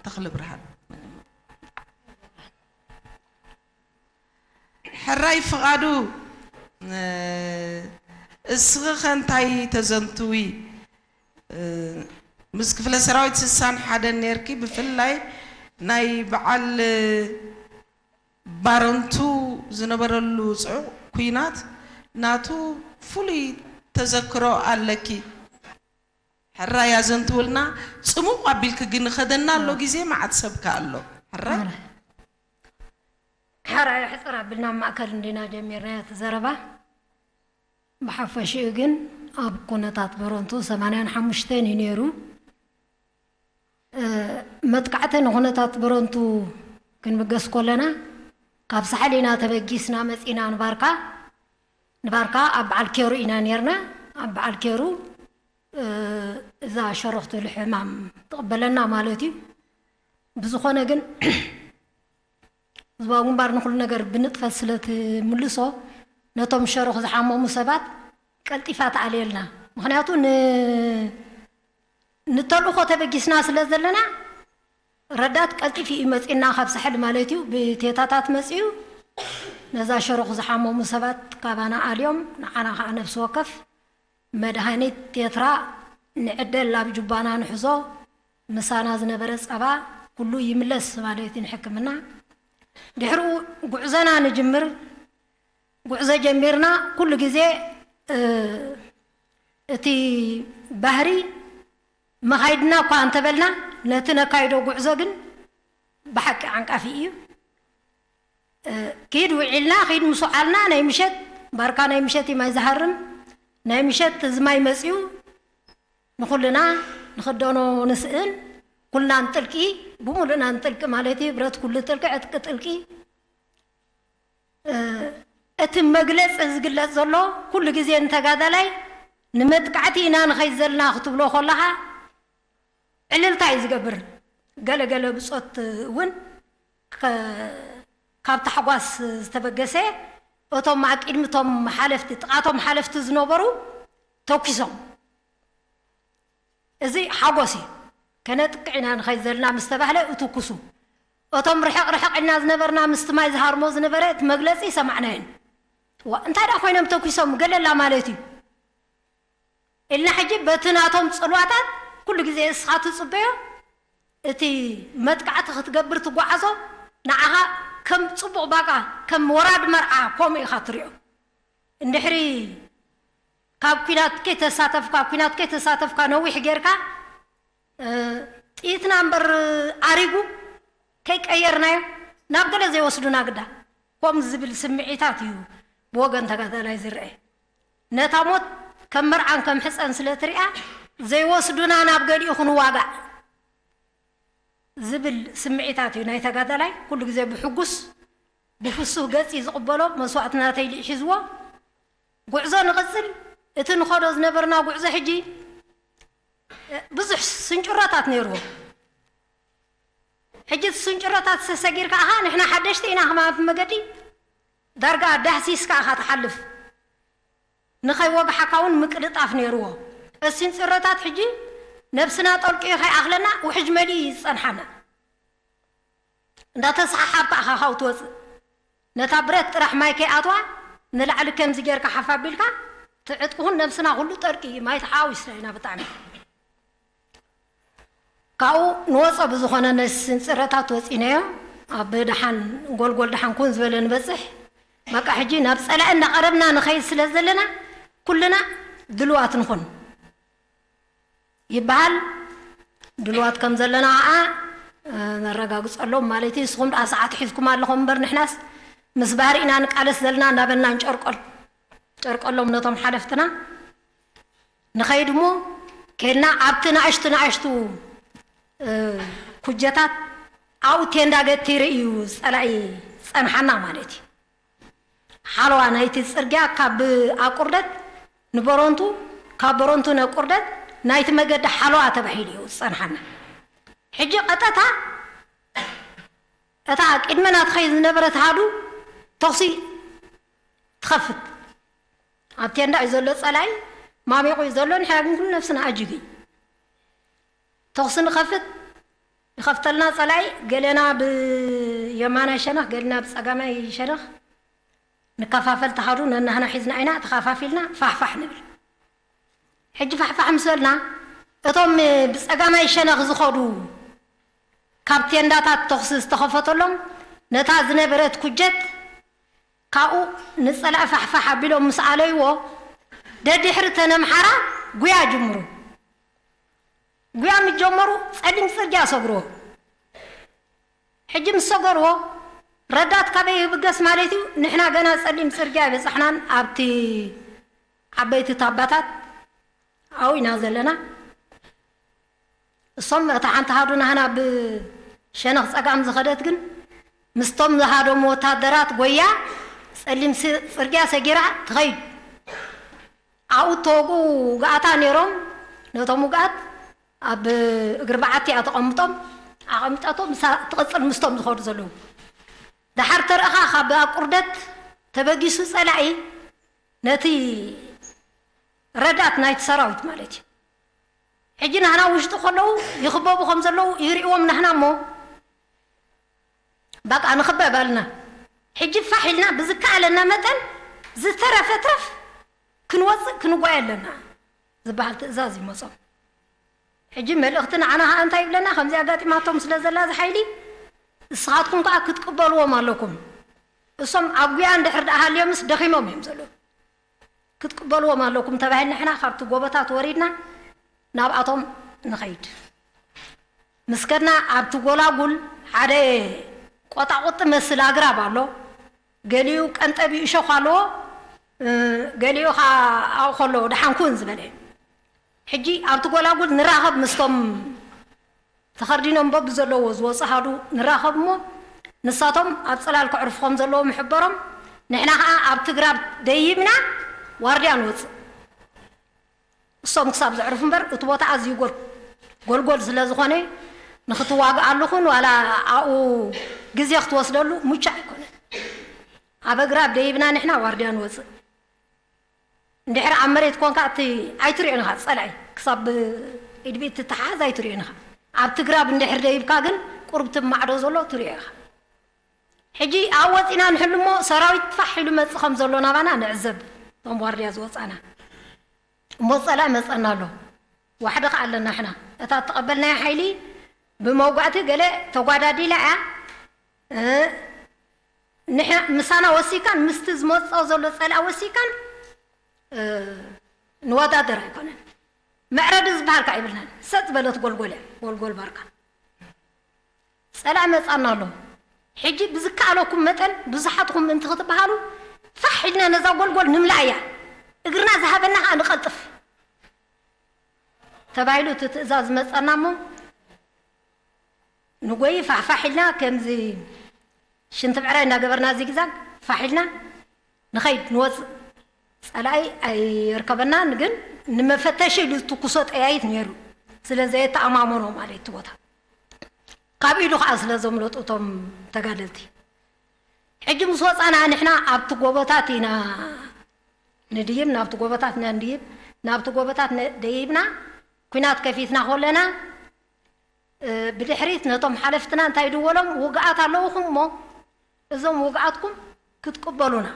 ተኽለ ብርሃን። ሕራይ ፍቓዱ፣ እ፣ እስኺ ኸ እንታይ ተዘንትዊ? እ፣ ምስ ክፍለ ሰራዊት ስሳን ሓደን ኔርኪ፣ ብፍላይ ናይ በዓል ባረንቱ ዝነበረሉ ጽዑቕ ኲናት ናቱ ፍሉይ ተዘክሮ ኣለኪ። ሕራይ ኣዘንትውልና፣ ጽሙቕ ኣቢልኪ ግን ኸደና ኣሎ ግዜ መዓት ሰብካ ኣሎ። ሕራይ። ሕራይ ሕጽር ኣቢልና ኣብ ማእከል እንዲና ጀሚርናዮ እቲ ዘረባ። ብሓፈሽኡ ግን ኣብ ኩነታት በረንቱ ሰማንያን ሓሙሽተን እዩ ነይሩ። እ፣ መጥቃዕቲ ንኩነታት በረንቱ ክንብገስ ከለና፣ ካብ ሳሕል ኢና ተበጊስና መጺና ንባርካ። ንባርካ ኣብ በዓል ኬሩ ኢና ኔርና። ኣብ በዓል ኬሩ፣ እ፣ እዛ ሸሮኽ ትብል ሕማም ትቕበለና ማለት እዩ። ብዝኾነ ግን ህዝባዊ ግንባር ንኹሉ ነገር ብንጥፈት ስለ ትምልሶ፣ ነቶም ሸሮኽ ዝሓመሙ ሰባት ቀልጢፋ ትኣልየልና። ምኽንያቱ ን-፣ ንተልእኾ ተበጊስና ስለ ዘለና፣ ረዳት ቀልጢፉ እዩ መጺእና፣ ካብ ሳሕል ማለት እዩ። ብቴታታት መጺኡ ነዛ ሸሮኽ ዝሓመሙ ሰባት ካባና ኣልዮም፣ ንዓና ኸዓ ነፍሲ ወከፍ መድሃኒት ቴትራ ንዕደል፣ ኣብ ጁባና ንሕዞ፣ ምሳና ዝነበረ ጸባ ኩሉ ይምለስ ማለት እዩ ንሕክምና። ድሕሪኡ ጉዕዞና ንጅምር። ጉዕዞ ጀሚርና ኩሉ ግዜ፣ እ፣ እቲ ባህሪ መኻይድና እኳ እንተበልና፣ ነቲ ነካይዶ ጉዕዞ ግን ብሓቂ ዓንቃፊ እዩ። እ፣ ኪድ ውዒልና፣ ኪድ ምስ ወዓልና፣ ናይ ምሸት ባርካ፣ ናይ ምሸት እዩ ማይ ዝሃርም። ናይ ምሸት እዚ ማይ መጺኡ ንኹልና ንኽደኖ ንስእን፣ ኩልና ንጥልቂ፣ ብምሉእና ንጥልቂ ማለት እዩ። ብረት ኩሉ ጥልቂ፣ ዕጥቂ ጥልቂ። እ፣ እቲ መግለጺ ዝግለጽ ዘሎ ኩሉ ግዜ ንተጋዳላይ ንመጥቃዕቲ ኢና ንኸይድ ዘለና ክትብሎ ከለኻ ዕልልታ እዩ ዝገብር። ገለ ገለ ብጾት እውን ከ-፣ ካብ ታሕጓስ ዝተበገሰ እቶም ኣብ ቅድሚ እቶም ሓለፍቲ፣ ጥቓቶም ሓለፍቲ ዝነበሩ ተኩሶም። እዚ ሓጎስ እዩ። ከነጥቅዕ ኢና ንኸይድ ዘለና ምስ ተባህለ እትኩሱ። እቶም ርሕቕ ርሕቕ ኢልና ዝነበርና ምስቲ ማይ ዝሃርሞ ዝነበረ እቲ መግለጺ ሰማዕናየን። ዋ፣ እንታይ ደኣ ኮይኖም ተኩሶም ገለላ ማለት እዩ ኢልና ሕጂ በቲ ናቶም ጽልዋታት ኩሉ ግዜ እስኻ ትጽበዮ፣ እቲ መጥቃዕቲ ክትገብር ትጓዓዞ ንዓኻ ከም ጽቡቕ ባቃ፣ ከም ወራድ መርዓ ከምኡ ኢኻ ትሪኦ። እንድሕሪ ካብ ኲናት ከይተሳተፍካ፣ ኲናት ከይተሳተፍካ ነዊሕ ጌርካ፣ እ፣ ጥይትና እምበር ኣሪጉ ከይቀየርናዮ ናብ ገለ ዘይወስዱና ግዳ፣ ከምኡ ዝብል ስምዒታት እዩ ብወገን ተጋዳላይ ዝረአ። ነታ ሞት ከም መርዓን ከም ሕጸን ስለ ትሪኣ፣ ዘይወስዱና ናብ ገሊኡ ክንዋጋእ ዝብል ስምዒታት እዩ ናይ ተጋዳላይ። ኩሉ ግዜ ብሕጉስ ብፍሱህ ገጽ እዩ ዝቕበሎ። መስዋእትናተይ ኢሉ እዩ ሒዝዎ። ጉዕዞ ንቕጽል። እቲ ንኸዶ ዝነበርና ጉዕዞ ሕጂ ብዙሕ ስንጭሮታት ነይርዎ። ሕጂ እቲ ስንጭሮታት ተሰጊርካ ኢኻ፣ ንሕና ሓደሽቲ ኢና ከማን መገዲ ዳርጋ ዳህሲስካ ኢኻ ትሓልፍ። ንኸይወግሓካ እውን ምቅልጣፍ ነይርዎ። እቲ ስንጭሮታት ሕጂ ነብስና ጠልቅዩ ከይኣኽለና ውሕጅ መሊኡ እዩ ዝጸንሓና። እንዳተሰሓሓብካ ኢኻ ካብኡ ትወጽእ። ነታ ብረት ጥራሕ ማይ ከይኣትዋ ንላዕሊ ከምዚ ጌርካ ሓፍ ኣቢልካ ትዕጥቅኹን ነብስና ኩሉ ጠርቂ እዩ። ማይ ተሓዋዊስና ኢና ብጣዕሚ። ካብኡ ንወጾ ብዝኾነ ነዚ ስንጽረታት ወጺናዮ። ኣብ ደሓን ጎልጎል ደሓን ኩን ዝበለ ንበጽሕ። በቃ ሕጂ ናብ ጸላኢ እንዳቐረብና ንኸይድ ስለ ዘለና ኩልና ድልዋት ንኹን። ይበሃል። ድልዋት ከም ዘለና ኸዓ፣ እ፣ ነረጋግጸሎም ማለት እዩ። ንስኹም ደኣ ሰዓት ሒዝኩም ኣለኹም እምበር ንሕናስ ምስ ባህሪ ኢና ንቃለስ ዘለና እንዳበልና ንጨርቆል-፣ ጨርቀሎም ነቶም ሓለፍትና። ንኸይድ እሞ ከድና ኣብቲ ንኣሽቱ ንኣሽቱ፣ እ፣ ኩጀታት ኣብኡ ቴንዳ ገቲሩ እዩ ጸላኢ ጸንሓና ማለት እዩ። ሓለዋ ናይቲ ጽርግያ ካብ ኣቁርደት ንበረንቱ፣ ካብ በረንቱ ነቁርደት ናይቲ መገዲ ሓለዋ ተባሂሉ እዩ ዝጸንሓና። ሕጂ ቀጠታ እታ ቅድመና ትኸይድ ዝነበረት ሃዱ ተኹሲ ትኸፍት። ኣብ ቴንዳ እዩ ዘሎ ጸላኢ፣ ማሚቑ እዩ ዘሎ፣ ንሕና ግን ኩሉ ነብስና ኣጅግ እዩ። ተኹሲ ንኸፍት፣ ይኸፍተልና ጸላኢ፣ ገለና ብየማናይ ሸነኽ፣ ገለና ብጸጋማይ ሸነኽ። ንከፋፈል ተሃዱ ነናህና ሒዝና ኢና ተኸፋፊልና ፋሕፋሕ ንብል። ሕጂ ፋሕፋሕ ምስ በልና፣ እቶም ብጸጋማይ ሸነኽ ዝኸዱ፣ ካብ ቴንዳታት ተኹሲ ዝተኸፈተሎም፣ ነታ ዝነበረት ኩጀት ካብኡ ንጸላኢ ፋሕፋሕ ኣቢሎም ምስ ኣለይዎ፣ ደድሕሪ ተን ኣምሓራ ጉያ ጅምሩ። ጉያ ምስ ጀመሩ ጸሊም ጽርግያ ሰግርዎ። ሕጂ ምስ ሰገርዎ፣ ረዳት ካበይ ይብገስ ማለት እዩ? ንሕና ገና ጸሊም ጽርግያ ኣይበጻሕናን፣ ኣብቲ ዓበይቲ ታባታት ኣብኡ ኢና ዘለና። እሶም፣ እታ ሓንቲ ሃዱ ናህና ብሸነኽ ጸጋም ዝኸደት ግን፣ ምስቶም ዝሃደሙ ወታደራት ጎያ ጸሊም ስ-፣ ጽርግያ ሰጊራ ትኸይድ። ኣብኡ እተወግኡ ውግኣታ ነይሮም፣ ነቶም ውግኣት ኣብ እግሪ በዓቲ እያ ተቐምጦም፣ ኣቐሚጣቶም፣ ምሳ ትቕጽል ምስቶም ዝኸዱ ዘለዉ። ደሓር ተረእኻ ካብ ኣቁርደት ተበጊሱ ጸላኢ ነቲ ረዳት ናይቲ ሰራዊት ማለት እዩ። ሕጂ ናህና ውሽጢ ከለዉ ይኽበቡ ከም ዘለዉ ይርእዎም ናህና እሞ፣ በቃ ንኽበብ ኣልና። ሕጂ ፋሕ ኢልና ብዝከኣለና መጠን ዝተረፈ ትረፍ ክንወጽእ ክንጓየ ኣለና ዝበሃል ትእዛዝ ይመጾም። ሕጂ መልእኽቲ ንዓና ኸኣ እንታይ ይብለና? ከምዚ ኣጋጢማቶም ስለ ዘላ እዚ ሓይሊ፣ ንስኻትኩም ከኣ ክትቅበልዎም ኣለኩም። እሶም ኣብ ጉያ እንድሕር ደኣ ሃልዮምስ ደኺሞም እዮም ዘለዉ። ክትቅበልዎም ኣለኩም ተባሂልና ንሕና ካብቲ ጎቦታት ወሪድና ናብኣቶም ንኸይድ። ምስ ከድና ኣብቲ ጎላጉል ሓደ ቆጣቑጢ መስል ኣግራብ ኣሎ። ገሊኡ ቀንጠቢኡ እሾኽ ኣለዎ፣ እ፣ ገሊኡ ኸዓ ኣብኡ ከሎ ደሓን ኩን ዝበለ። ሕጂ ኣብቲ ጎላጉል ንራኸብ ምስቶም ተኸርዲኖም በብዘለዎ ዝወጹ ኣሃዱ ንራኸብ እሞ፣ ንሳቶም ኣብ ጽላል ከዕርፉ ከም ዘለዎም ይሕበሮም። ንሕና ኸዓ ኣብቲ ግራብ ደይብና ዋርድያ ንወጽእ። እሶም ክሳብ ዘዕርፉ እምበር፣ እቲ ቦታ ኣዝዩ ጎል-፣ ጎልጎል ስለ ዝኾነ፣ ንኽትዋግኣሉ ኹን ዋላ ኣብኡ ግዜ ክትወስደሉ ምቹእ ኣይኮነን። ኣብ ኣግራብ ደይብና ንሕና ዋርድያ ንወጽእ። እንድሕር ኣብ መሬት ኮንካ፣ እቲ ኣይትሪኦን ኢኻ፣ ጸላኢ ክሳብ ኢድ ብኢድ ትተሓሓዝ ኣይትሪኦን ኢኻ። ኣብቲ ግራብ እንድሕር ደይብካ ግን፣ ቁሩብ እቲ ማዕዶ ዘሎ ትሪኦ ኢኻ። ሕጂ ኣብ ወጺና ንሕሉ እሞ፣ ሰራዊት ፋሕ ኢሉ መጽእ ከም ዘሎ ናባና ንዕዘብ፣ እቶም ዋርድያ ዝወጻና። እሞ ጸላኢ መጸና ኣሎ። ዋሕዲ ከኣ ኣለና ሕና። እታ እተቐበልናያ ሓይሊ ብመውጋእቲ ገለ ተጓዳዲላ እያ። እ፣ ንሕ-፣ ምሳና ወሲካን ምስቲ ዝመጾ ዘሎ ጸላኢ ወሲካን፣ እ፣ ንወዳደር ኣይኮነን። መዕረዲ ዝበሃል ከኣ ይብልናን። ሰጥ ዝበለት ጎልጎል እያ፣ ጎልጎል ባርካ። ጸላኢ መጻና ኣሎ። ሕጂ ብዝከኣለኩም መጠን ብዙሓትኩም ምእንቲ ክትበሃሉ ፋሕ ኢልና ነዛ ጎልጎል ንምልኣያ። እግርና ዝሃበና ከኣ ንቐልጥፍ ተባሂሉ እቲ ትእዛዝ መጸና እሞ ንጎይ ፋሕፋሕ ኢልና ከምዚ ሽንቲ ብዕራይ እናገበርና ዚግዛግ ፋሕ ኢልና ንኸይድ ንወጽእ። ጸላኢ ኣይርከበናን፣ ግን ንመፈተሺ ኢሉ ዝትኩሶ ጠያይት ነይሩ። ስለ ዘየተኣማመኖ ማለት እቲ ቦታ። ካብ ኢዱ ኸዓ ስለ ዘምለጡ እቶም ተጋደልቲ። ሕጂ ምስ ወጻና ንሕና ኣብቲ ጎቦታት ኢና ንድይብ፣ ናብቲ ጎቦታት ኢና ንድይብ። ናብቲ ጎቦታት ነ-፣ ደይብና፣ ኲናት ከፊትና ከለና፣ እ፣ ብድሕሪት ነቶም ሓለፍትና እንታይ ድወሎም፣ "ውግኣት ኣለውኹም እሞ፣ እዞም ውግኣትኩም ክትቅበሉና"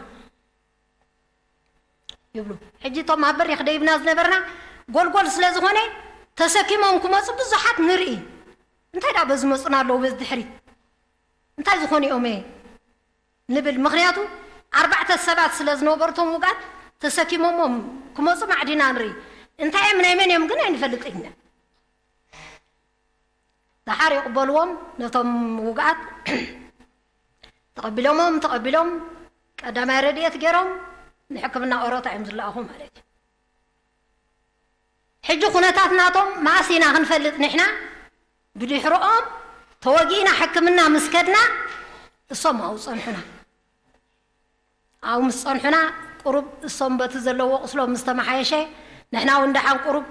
ይብሉ። ሕጂ እቶም ኣብ በሪኽ ደይብና ዝነበርና ጎልጎል ስለ ዝኾነ፣ ተሰኪሞም ክመጹ ብዙሓት ንርኢ። እንታይ ደኣ በዚ መጹና ኣለዉ በዚ ድሕሪት? እንታይ ዝኾኑ እዮም እየ ንብል። ምኽንያቱ ኣርባዕተ ሰባት ስለ ዝነበሩ እቶም ውግኣት ተሰኪሞሞም ክመጹ ማዕዲና ንርኢ። እንታይ እዮም ናይ መን እዮም ግን ኣይንፈልጥን ኢና። ደሓር ይቕበልዎም ነቶም ውግኣት። ተቐቢሎሞም፣ ተቐቢሎም ቀዳማይ ረድኤት ገይሮም ንሕክምና ኦሮታ እዮም ዝለኣኹ ማለት እዩ። ሕጂ ኩነታት ናቶም መኣስ ኢና ክንፈልጥ ንሕና? ብድሕሮኦም ተወጊእና ሕክምና ምስ ከድና እሶም ኣብኡ ጸንሑና። ኣብኡ ምስ ጸንሑና ቁሩብ እሶም በቲ ዘለዎ ቁስሎም ምስ ተመሓየሸ፣ ንሕና እውን ደሓን ቁሩብ፣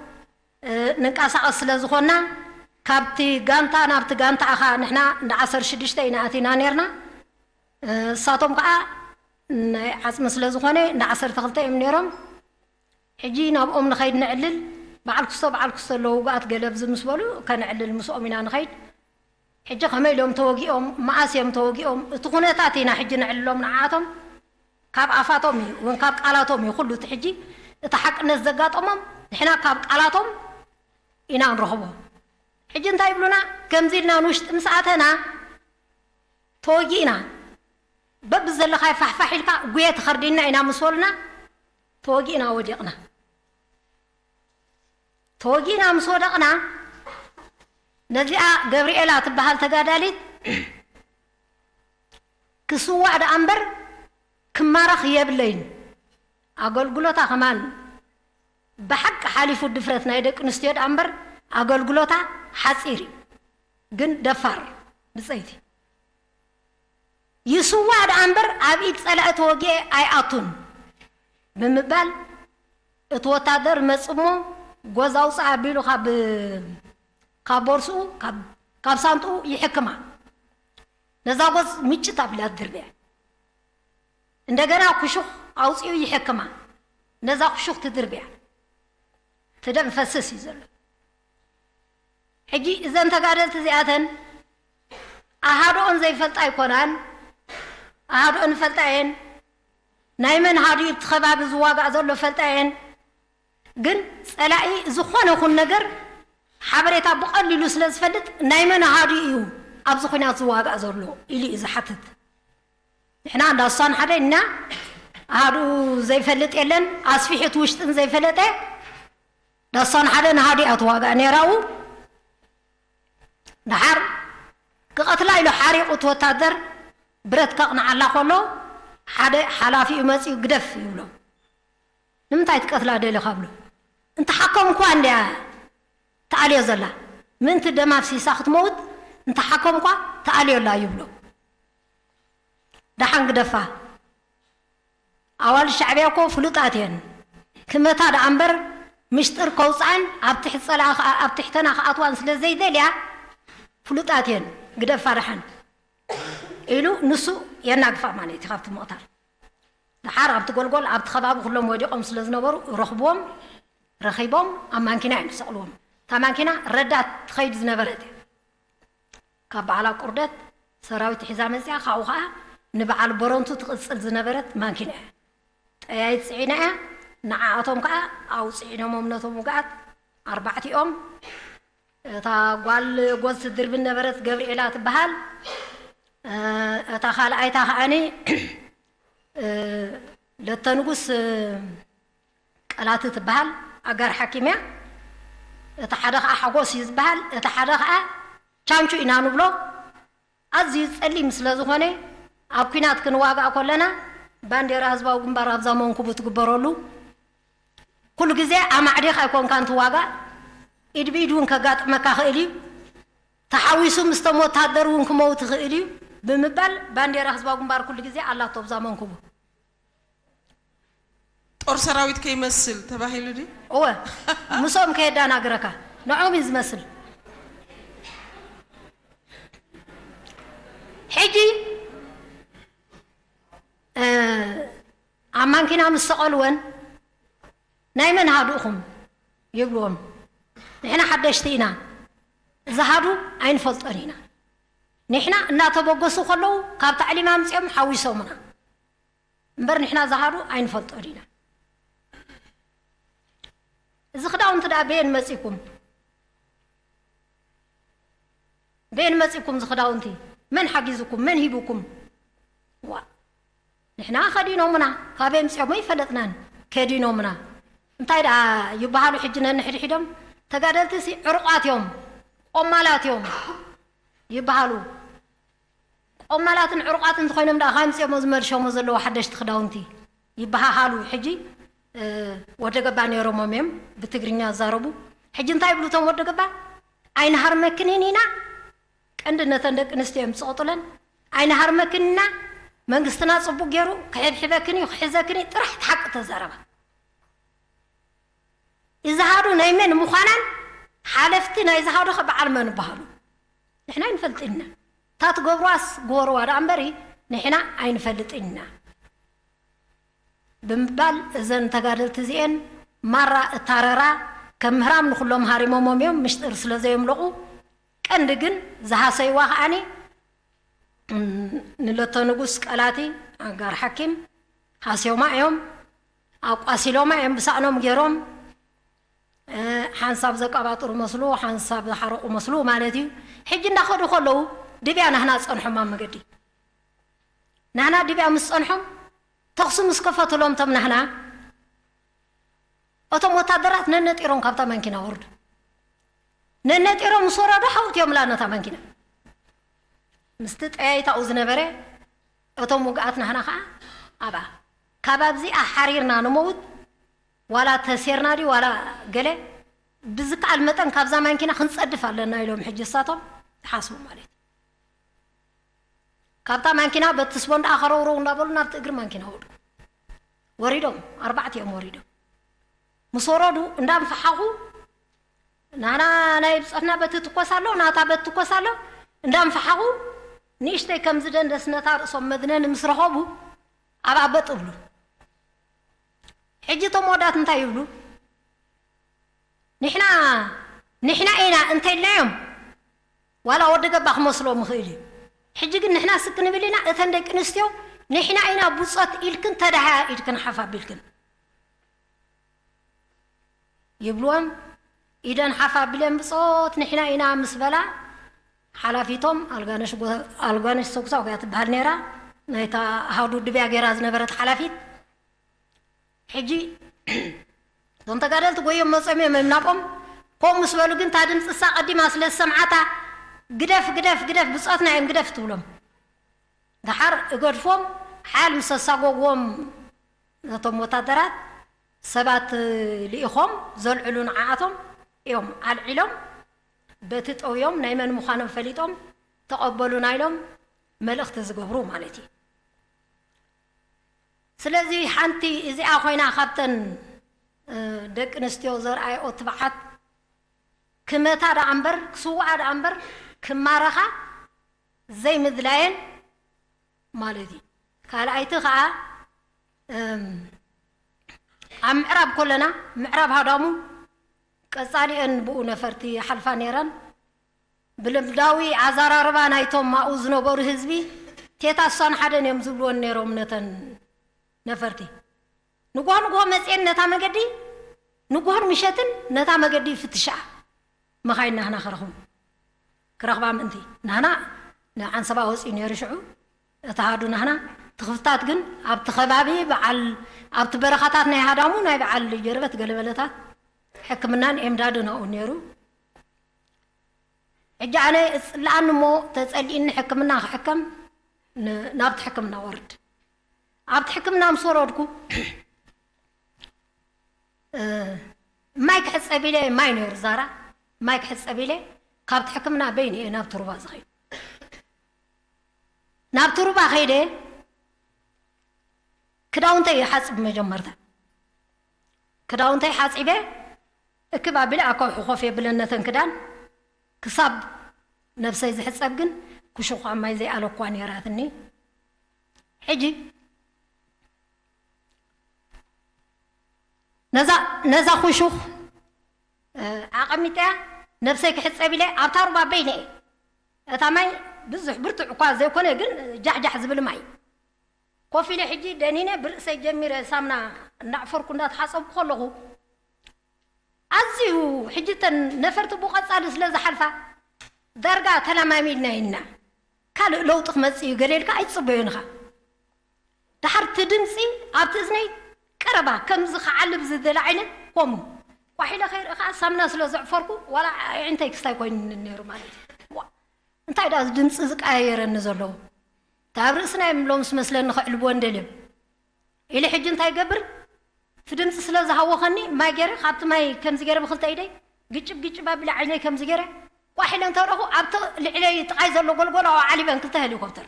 እ፣ ንንቀሳቐስ ስለ ዝኾንና፣ ካብቲ ጋንታ ናብቲ ጋንታ ኢኻ፣ ንሕና እንዳ ዓሰርተ ሽዱሽተ ኢና ኣቲና ኔርና። እ፣ እሳቶም ከኣ ናይ ዓጽሚ ስለ ዝኾነ እንዳ ዓሰርተ ክልተ እዮም ኔሮም። ሕጂ ናብኦም ንኸይድ ንዕልል፣ በዓል ክስቶ፣ በዓል ክስቶ ኣለዉ፣ ውጉኣት ገለ ኣብዚ ምስ በሉ፣ ከነዕልል ምስኦም ኢና ንኸይድ። ሕጂ ከመይ ኢሎም ተወጊኦም፣ መኣስ እዮም ተወጊኦም፣ እቲ ኩነታት ኢና ሕጂ ነዕልሎም ንዓቶም። ካብ ኣፋቶም እዩ፣ እውን ካብ ቃላቶም እዩ ኩሉ እቲ ሕጂ እቲ ሓቅነት ዘጋጠሞም። ንሕና ካብ ቃላቶም ኢና ንረኽቦ። ሕጂ እንታይ ይብሉና? ከምዚ ኢልና ንውሽጢ ምስ ኣተና ተወጊእና፣ በብዘለኻዮ ፋሕፋሕ ኢልካ ጉየ ተኸርዲና ኢና ምስ በሉና፣ ተወጊእና ወዲቕና። ተወጊእና ምስ ወደቕና፣ ነዚኣ ገብርኤላ ትበሃል ተጋዳሊት ክስዋእ ደኣ እምበር ክማረኽ የብለይን። ኣገልግሎታ ከማን ብሓቂ ሓሊፉ ድፍረት ናይ ደቂ ኣንስትዮ ደኣ እምበር ኣገልግሎታ ሓጺር እዩ። ግን ደፋር ብጸይቲ። ይስዋእ ደኣ እምበር ኣብ ኢድ ጸላኢ ተወጊኤ ኣይኣቱን ብምባል እቲ ወታደር መጽሞ ጎዝ ኣውፅእ ኣቢሉ ካብ ካብ ቦርስኡ ካብ ካብ ሳንጥኡ ይሕክማ። ነዛ ጎዝ ምጭት ኣቢላ ትድርብያ። እንደገና ኩሹኽ ኣውፂኡ ይሕክማ። ነዛ ኩሹኽ ትድርብያ። እቲ ደም ፈስስ እዩ ዘሎ። ሕጂ እዘን ተጋደልቲ እዚኣተን ኣሃዶኦን ዘይፈልጣ ኣይኮናን። ኣሃዶኦን ይፈልጣ እየን። ናይ መን ሃዱ እዩ እቲ ከባቢ ዝዋጋእ ዘሎ ፈልጣ እየን። ግን ጸላኢ ዝኾነ ይኹን ነገር ሓበሬታ ብቐሊሉ ስለ ዝፈልጥ ናይ መን ሃዱ እዩ ኣብዚ ኹናት ዝዋጋእ ዘሎ ኢሉ እዩ ዝሓትት። ንሕና እንዳ እሷን ሓደ ኢና። ኣሃዱ ዘይፈልጥ የለን፣ ኣስፊሑት ውሽጥን ዘይፈለጠ ዳሳን ሓደ ንሃዲኣ ትዋጋእ ነይራኡ። ደሓር ክቐትላ ኢሉ ሓሪቑ እቲ ወታደር ብረት ከቕንዓላ ከሎ ሓደ ሓላፊኡ መፂኡ ግደፍ ይብሎ። ንምንታይ ትቀትላ ደሊኻ ብሎ። እንተሓከምኳ እንድያ ተኣልዮ ዘላ ምእንቲ ደም ኣፍሲሳ ክትመውት እንተሓከምኳ ተኣልዮላ ይብሎ። ደሓን ግደፋ። ኣዋልድ ሻዕብያ እኮ ፍሉጣት እየን። ክመታ ደኣ እምበር ምሽጥር ከውፅኣን ኣብ ትሕቲ ፀላኢ ከኣ ኣብ ትሕተና ክኣትዋን ስለ ዘይደልያ ፍሉጣት እየን። ግደፋ ደሓን ኢሉ ንሱ የናግፋ ማለት እዩ ካብቲ ምቕታል። ደሓር ኣብቲ ጎልጎል ኣብቲ ከባቢ ኩሎም ወዲቖም ስለ ዝነበሩ ረኽብዎም ረኺቦም ኣብ ማንኪና እዮም ዝሰቕልዎም። እታ ማንኪና ረዳት ትኸይድ ዝነበረት እያ። ካብ በዓል ኣቁርደት ሰራዊት ሒዛ መጺኣ ካብኡ ከኣ ንበዓል ቦረንቱ ትቕጽል ዝነበረት ማንኪና እያ። ጠያይት ጽዒና እያ። ንዓኣቶም ከኣ ኣብኡ ጽዒኖሞም ነቶም ውግኣት ኣርባዕቲኦም። እታ ጓል ጎዝ ትድርቢ ነበረት ገብርኤላ ትበሃል። እታ ካልኣይታ ከኣኒ ለተ ንጉስ ቀላቲ ትበሃል ኣጋር ሓኪም እያ። እቲ ሓደ ከዓ ሓጎስ እዩ ዝበሃል፣ እቲ ሓደ ከዓ ቻንቹ ኢና ንብሎ። ኣዝዩ ጸሊም ስለ ዝኾነ ኣብ ኲናት ክንዋጋእ ከለና ባንዴራ ህዝባዊ ግንባር ኣብዛ መንኩቡ ትግበረሉ። ኩሉ ግዜ ኣማዕዲኽ ኣይኮንካን ትዋጋእ፣ ኢድ ብኢድ እውን ከጋጥመካ ክእል እዩ። ተሓዊሱ ምስቶም ወታደር እውን ክመውት ይኽእል እዩ ብምባል ባንዴራ ህዝባዊ ግንባር ኩሉ ግዜ ኣላቶ ኣብዛ መንኩቡ። ጦር ሰራዊት ከይመስል ተባሂሉ ድዩ? እወ፣ ምስኦም ከየዳናግረካ ንዖም እዩ ዝመስል። ሕጂ ኣብ ማንኪና ምስ ሰቐልወን ናይ መን ሃዱእኹም ይብልዎም። ንሕና ሓደሽቲ ኢና፣ ዝሃዱ ኣይንፈልጦን ኢና። ንሕና እናተበገሱ ከለዉ ካብ ታዕሊም ኣምፅኦም ሓዊሶምና። እምበር ንሕና ዝሃዱ ኣይንፈልጦን ኢና። እዚ ክዳውንቲ ደኣ በየን መጺኩም? በየን መጺኩም እዚ ክዳውንቲ? መን ሓጊዝኩም? መን ሂቡኩም? ዋ ንሕና ከዲኖምና፣ ካበይ ኣምጺኦሞ ይፈለጥናን ከዲኖምና። እንታይ ደኣ ይበሃሉ ሕጂ ነንሕድሒዶም ተጋደልቲ ሲ ዕሩቋት እዮም፣ ቆማላት እዮም ይበሃሉ። ቆማላትን ዕሩቓትን እንተኾይኖም ደኣ ካብ ምፅኦሞ ዝመልሾሞ ዘለዉ ሓደሽቲ ክዳውንቲ ይበሃሃሉ። ሕጂ ወደ ገባ ነይሮሞም እዮም ብትግርኛ ዝዛረቡ። ሕጂ እንታይ ይብሉ እቶም ወደ ገባ? ኣይንሃርመክንን ኢና፣ ቀንዲ ነተን ደቂ ኣንስትዮ እዮም ዝፅቕጡለን። ኣይንሃርመክን ኢና፣ መንግስትና ፅቡቅ ገይሩ ክሕብሕበክን እዩ ክሕዘክን እዩ፣ ጥራሕ እቲ ሓቂ ተዛረባ። ኢዝሃዱ ናይ መን ምዃናን ሓለፍቲ ናይ ኢዝሃዱ ኸ በዓል መን ይበሃሉ? ንሕና ኣይንፈልጥን ኢና። እታ ትገብርዋስ ግበርዋ ደኣ እምበሪ ንሕና ኣይንፈልጥን ኢና ብምባል እዘን ተጋደልቲ እዚኤን ማራ እታረራ ከም ምህራም ንኹሎም ሃሪሞሞም እዮም፣ ምሽጥር ስለ ዘየምለቑ ቀንዲ ግን ዝሃሰይዋ ከዓኒ ንለተ ንጉስ ቀላቲ ኣጋር ሓኪም ሃስዮማ እዮም። ኣቋሲሎማ እዮም ብሳእኖም ገይሮም። ሓንሳብ ዘቀባጥሩ መስሉ፣ ሓንሳብ ዝሓረቑ መስሉ ማለት እዩ። ሕጂ እንዳኸዱ ከለዉ ድብያ ናህና ጸንሖም ኣብ መገዲ። ናህና ድብያ ምስ ጸንሖም ተኽሲ ምስ ከፈትሎም እቶም ናህና፣ እቶም ወታደራት ነነጢሮም ካብታ ማንኪና ወርዱ። ነነጢሮም ምስ ወረዱ ሓውት እዮም ላ ነታ ማንኪና። ምስቲ ጠያይታኡ ዝነበረ እቶም ውግኣት ናህና ከዓ ኣብኣ ካብ ኣብዚኣ ሓሪርና ንመውት፣ ዋላ ተሴርና ድዩ ዋላ ገለ ብዝከኣል መጠን ካብዛ ማንኪና ክንጸድፍ ኣለና ኢሎም ሕጂ እሳቶም ይሓስቡ ማለት እዩ። ካብታ ማንኪና በቲ ስቦን ደኣ ከረውረው እንዳበሉ ናብቲ እግሪ ማንኪና ወዱ ወሪዶም። ኣርባዕተ እዮም ወሪዶም። ምስ ወረዱ እንዳንፈሓኹ ናና ናይ ብፀትና በቲ ትኮስ ኣሎ ናታ በት ትኮስ ኣሎ እንዳንፈሓኹ ንእሽተይ ከም ዝደንደስ ነታ ርእሶም መድነኒ ምስ ረኸቡ ኣብ ኣበጥ እብሉ። ሕጂ እቶም ወዳት እንታይ ይብሉ? ንሕና ንሕና ኢና እንተኢልናዮም ዋላ ወዲ ገባ ክመስሎ ምኽእል እዩ። ሕጂ ግን ንሕና ስክ ንብል ኢና። እተን ደቂ ኣንስትዮ ንሕና ኢና ብጾት ኢልክን ተዳሃያ ኢድክን ሓፍ ኣቢልክን ይብልዎም። ኢደን ሓፍ ኣቢለን ብጾት ንሕና ኢና ምስ በላ ሓላፊቶም ኣልጋነሽ ጎ- ኣልጋነሽ ሰጉሳው እያ ትበሃል ነይራ። ናይታ ኣሃዱ ድብያ ገይራ ዝነበረት ሓላፊት ሕጂ እዞም ተጋደልቲ ጎዮም መጾም እዮም ናብኦም። ከምኡ ምስ በሉ ግን እታ ድምፂ እሳ ቀዲማ ስለ ዝሰምዓታ ግደፍ ግደፍ ግደፍ ብፆትና እዮም ግደፍ ትብሎም። ደሓር እገድፎም ሓል ምስ ኣሳጎግዎም ነቶም ወታደራት ሰባት ልኢኾም ዘልዕሉ ንዓኣቶም እዮም ኣልዒሎም በቲ ጠውዮም ናይ መን ምዃኖም ፈሊጦም ተቐበሉና ኢሎም መልእኽቲ ዝገብሩ ማለት እዩ። ስለዚ ሓንቲ እዚኣ ኮይና ካብተን ደቂ ኣንስትዮ ዘርኣይኦ ትብዓት ክመታ ደኣ እምበር ክስውዓ ደኣ እምበር ክማረኻ ዘይምድላየን ማለት እዩ። ካልኣይቲ ከዓ ኣብ ምዕራብ ኮለና ምዕራብ ሃዳሙ ቀፃሊአን ብኡ ነፈርቲ ሓልፋ ነይረን። ብልምዳዊ ኣዘራርባ ናይቶም ኣብኡ ዝነበሩ ህዝቢ ቴታ እሷን ሓደን እዮም ዝብልወን ነይሮም ነተን ነፈርቲ። ንግሆ ንግሆ መፅየን ነታ መገዲ ንግሆን ምሸትን ነታ መገዲ ይፍትሻ መኻይን ናህና ክረኽቡ ክረኽባ ምእንቲ ናህና ንዓንሰባ ወፂኡ ነይሩ ሽዑ እቲ ሃዱ ናህና ትኽፍታት ግን ኣብቲ ከባቢ በዓል ኣብቲ በረኻታት ናይ ሃዳሙ ናይ በዓል ጀርበት ገለበለታት ሕክምናን ኤምዳድን ኣብኡ ነይሩ። ሕጂ ኣነ እፅልኣኒ እሞ ተፀሊእኒ ሕክምና ክሕከም ናብቲ ሕክምና ወርድ ኣብቲ ሕክምና ምስ ወረድኩ ማይ ክሕፀብ ኢለ ማይ ነይሩ ዛራ ማይ ክሕፀብ ኢለ ካብቲ ሕክምና በይኒ እየ ናብ ትሩባ ዝኸይድ ናብቲ ሩባ ከይደ ክዳውንተይ ይሓፅብ መጀመርታ ክዳውንተይ ሓፂበ እክብ ኣቢለ ኣካውሒ ኮፍ የብለን ነተን ክዳን ክሳብ ነብሰይ ዝሕፀብ ግን ኩሽኳ ማይ ዘይኣለኳ ነይራትኒ ሕጂ ነዛ ነዛ ኩሹኽ ኣቐሚጠያ ነብሰይ ክሕፀብ ኢለ ኣብታ ሩባ በይነ እየ እታ ማይ ብዙሕ ብርቱዕ እኳ ዘይኮነ ግን ጃሕጃሕ ዝብል ማይ ኮፍ ኢለ ሕጂ ደኒነ ብርእሰይ ጀሚረ ሳምና እናዕፈርኩ እንዳተሓፀብኩ ከለኹ ኣዝዩ ሕጂ ተን ነፈርቲ ብቐፃሊ ስለ ዝሓልፋ ዳርጋ ተለማሚድና ኢና ካልእ ለውጢ ክመፅእ እዩ ገለ ኢልካ ኣይትፅበዮን ኢኻ ድሓር እቲ ድምፂ ኣብቲ እዝነይ ቀረባ ከምዚ ክዓልብ ዝደለ ዓይነት ከምኡ ቋሒለ ከይርኢ ከዓ ሳምና ስለ ዘዕፈርኩ ዋላ ኣዒንተይ ክስታይ ኮይኑኒ ነይሩ ማለት እዩ እንታይ ደኣ ድምፂ ዝቀያየረኒ ዘለዎ እታ ኣብ ርእስና እዮም ሎምስ መስለኒ ክዕልብወን ደልዮም ኢለ ሕጂ እንታይ ይገብር እቲ ድምፂ ስለ ዝሃወኸኒ ማይ ገይረ ካብቲ ማይ ከምዚ ገይረ ብክልተ ኢደይ ግጭብ ግጭብ ኣቢለ ዓይነይ ከምዚ ገይረ ቋሕ ኢለ እንተረኹ ኣብቲ ልዕለይ ጥቓይ ዘሎ ጎልጎል ኣዓሊበን ክልተ ሄሊኮፕተር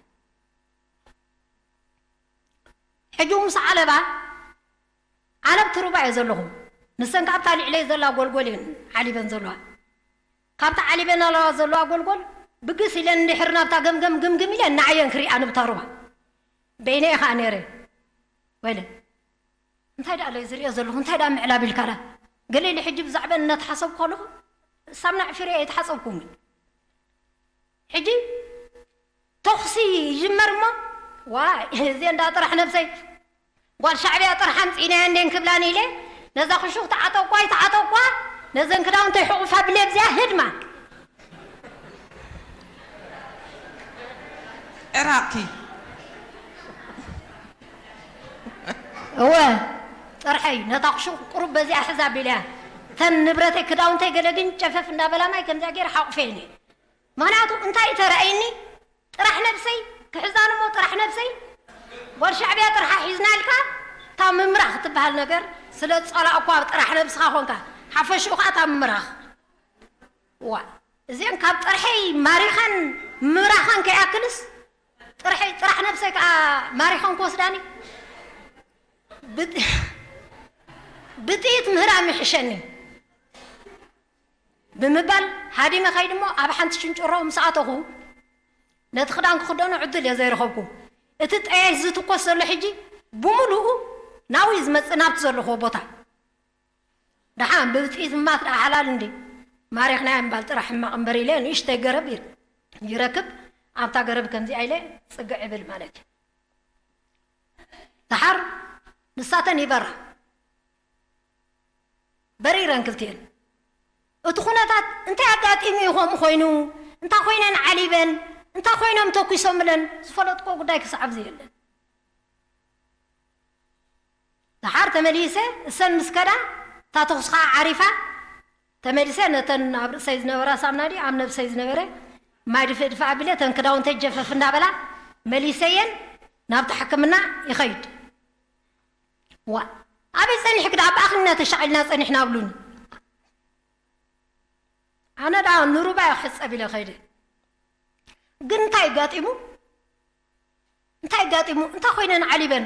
ሕጂ ምስ ዓለባ ዓለብ ትሩባ እየ ዘለኹ ንሰን ካብታ ልዕለይ ዘላ ጎልጎል እየን ዓሊበን ዘለዋ ካብታ ዓሊበን ኣለዋ ዘለዋ ጎልጎል ብግስ ኢለን እንድሕር ናብታ ገምገም ግምግም ኢለን ንዓየን ክሪኣ ንብታ ሩባ በይነ እየ ከዓ ነይረ ወይለ እንታይ ደኣ ለይ ዝሪኦ ዘለኹ እንታይ ደኣ ምዕላብ ኢልካ ደኣ ገለ ኢለ ሕጂ ብዛዕበን እናተሓሰብኩ ከለኹ ሳምና ዕፊረ እየ ተሓፀብኩ እውን ሕጂ ተኹሲ ይጅመር እሞ፣ ዋይ፣ እዚ እንዳ ጥራሕ ነብሰይ፣ ጓል ሻዕብያ ጥራሕ ኣምጺእናያ እንዴን ክብላን ኢለ፣ ነዛ ክሹኽ ተዓጠቋ ይተዓጠቋ፣ ነዘን ክዳውንተይ ሕቑፋ ብሌብዚያ ህድማ። ዕራቂ። እወ፣ ጥርሐይ ነታ ክሹኽ ቁሩብ በዚኣ ሕዛ ቢለያ። ተን ንብረተይ ክዳውንተይ ገለ ግን ጨፈፍ እንዳበላ ማይ ከምዚኣ ገይረ ሓቑፈየን እየ። ምኽንያቱ እንታይ ተረኣይኒ? ጥራሕ ነብሰይ ክሕዛን እሞ ጥራሕ ነብሰይ፣ ጓል ሻዕብያ ጥርሓ ሒዝና ኢልካ እታ ምምራኽ ትበሃል ነገር ስለ ዝጸላእኳ ጥራሕ ነብስኻ ኮንካ፣ ሓፈሽኡ ከኣ እታ ምምራኽ። ዋ፣ እዚአን ካብ ጥርሐይ ማሪኸን ምምራኸን ከይኣክልስ፣ ጥርሐይ ጥራሕ ነብሰይ ከኣ ማሪኸን ክወስዳኒ። ብጥ- ብጥይት ምህራም ይሕሸኒ። ብምባል ሃዲመ ከይድ እሞ ኣብ ሓንቲ ሽንጭሮ ምስ ኣተኹ ነቲ ክዳን ክኽደኖ ዕድል እየ ዘይረኸብኩ። እቲ ጠያይት ዝትኮስ ዘሎ ሕጂ ብምሉኡ ናብኡ እዩ ዝመጽእ ናብቲ ዘለኹዎ ቦታ። ደሓን ብብጥይት ምማት ደኣ ሓላል እንዲ ማሪኽናያ ምባል ጥራሕ ሕማቕ እምበር ኢለ ንእሽተይ ገረብ ይር- ይረክብ ኣብታ ገረብ ከምዚኣ ኢለ ጽግዕ እብል ማለት እዩ። ደሓር ንሳተን ይበራ። በሪረን ክልቲኤን። እቲ ኩነታት እንታይ ኣጋጢሙ እዩ ከምኡ ኮይኑ? እንታይ ኮይነን ዓሊበን? እንታይ ኮይኖም ተኩሶምለን? ዝፈለጥኮ ጉዳይ ክሳዕ ኣብዚ የለን። ደሓር ተመሊሰ እሰን ምስ ከዳ እታ ተኹስ ከዓ ዓሪፋ ተመሊሰ ነተን ኣብ ርእሰይ ዝነበራ ሳምና ድዩ ኣብ ነብሰይ ዝነበረ ማይ ድፍእ ድፋእ ኣቢለ እተን ክዳውንተይ ጀፈፍ እንዳበላ መሊሰየን ናብቲ ሕክምና ይኸይድ። ዋ ኣበይ ጸኒሕክ ደኣ ብኣኽልና ተሻቒልና ጸኒሕና ኣብሉኒ። ኣነ ደኣ ንሩባ እየ ክሕጸብ ኢለ ከይደ። ግን እንታይ ኣጋጢሙ? እንታይ ኣጋጢሙ? እንታይ ኮይነን ዓሊበን?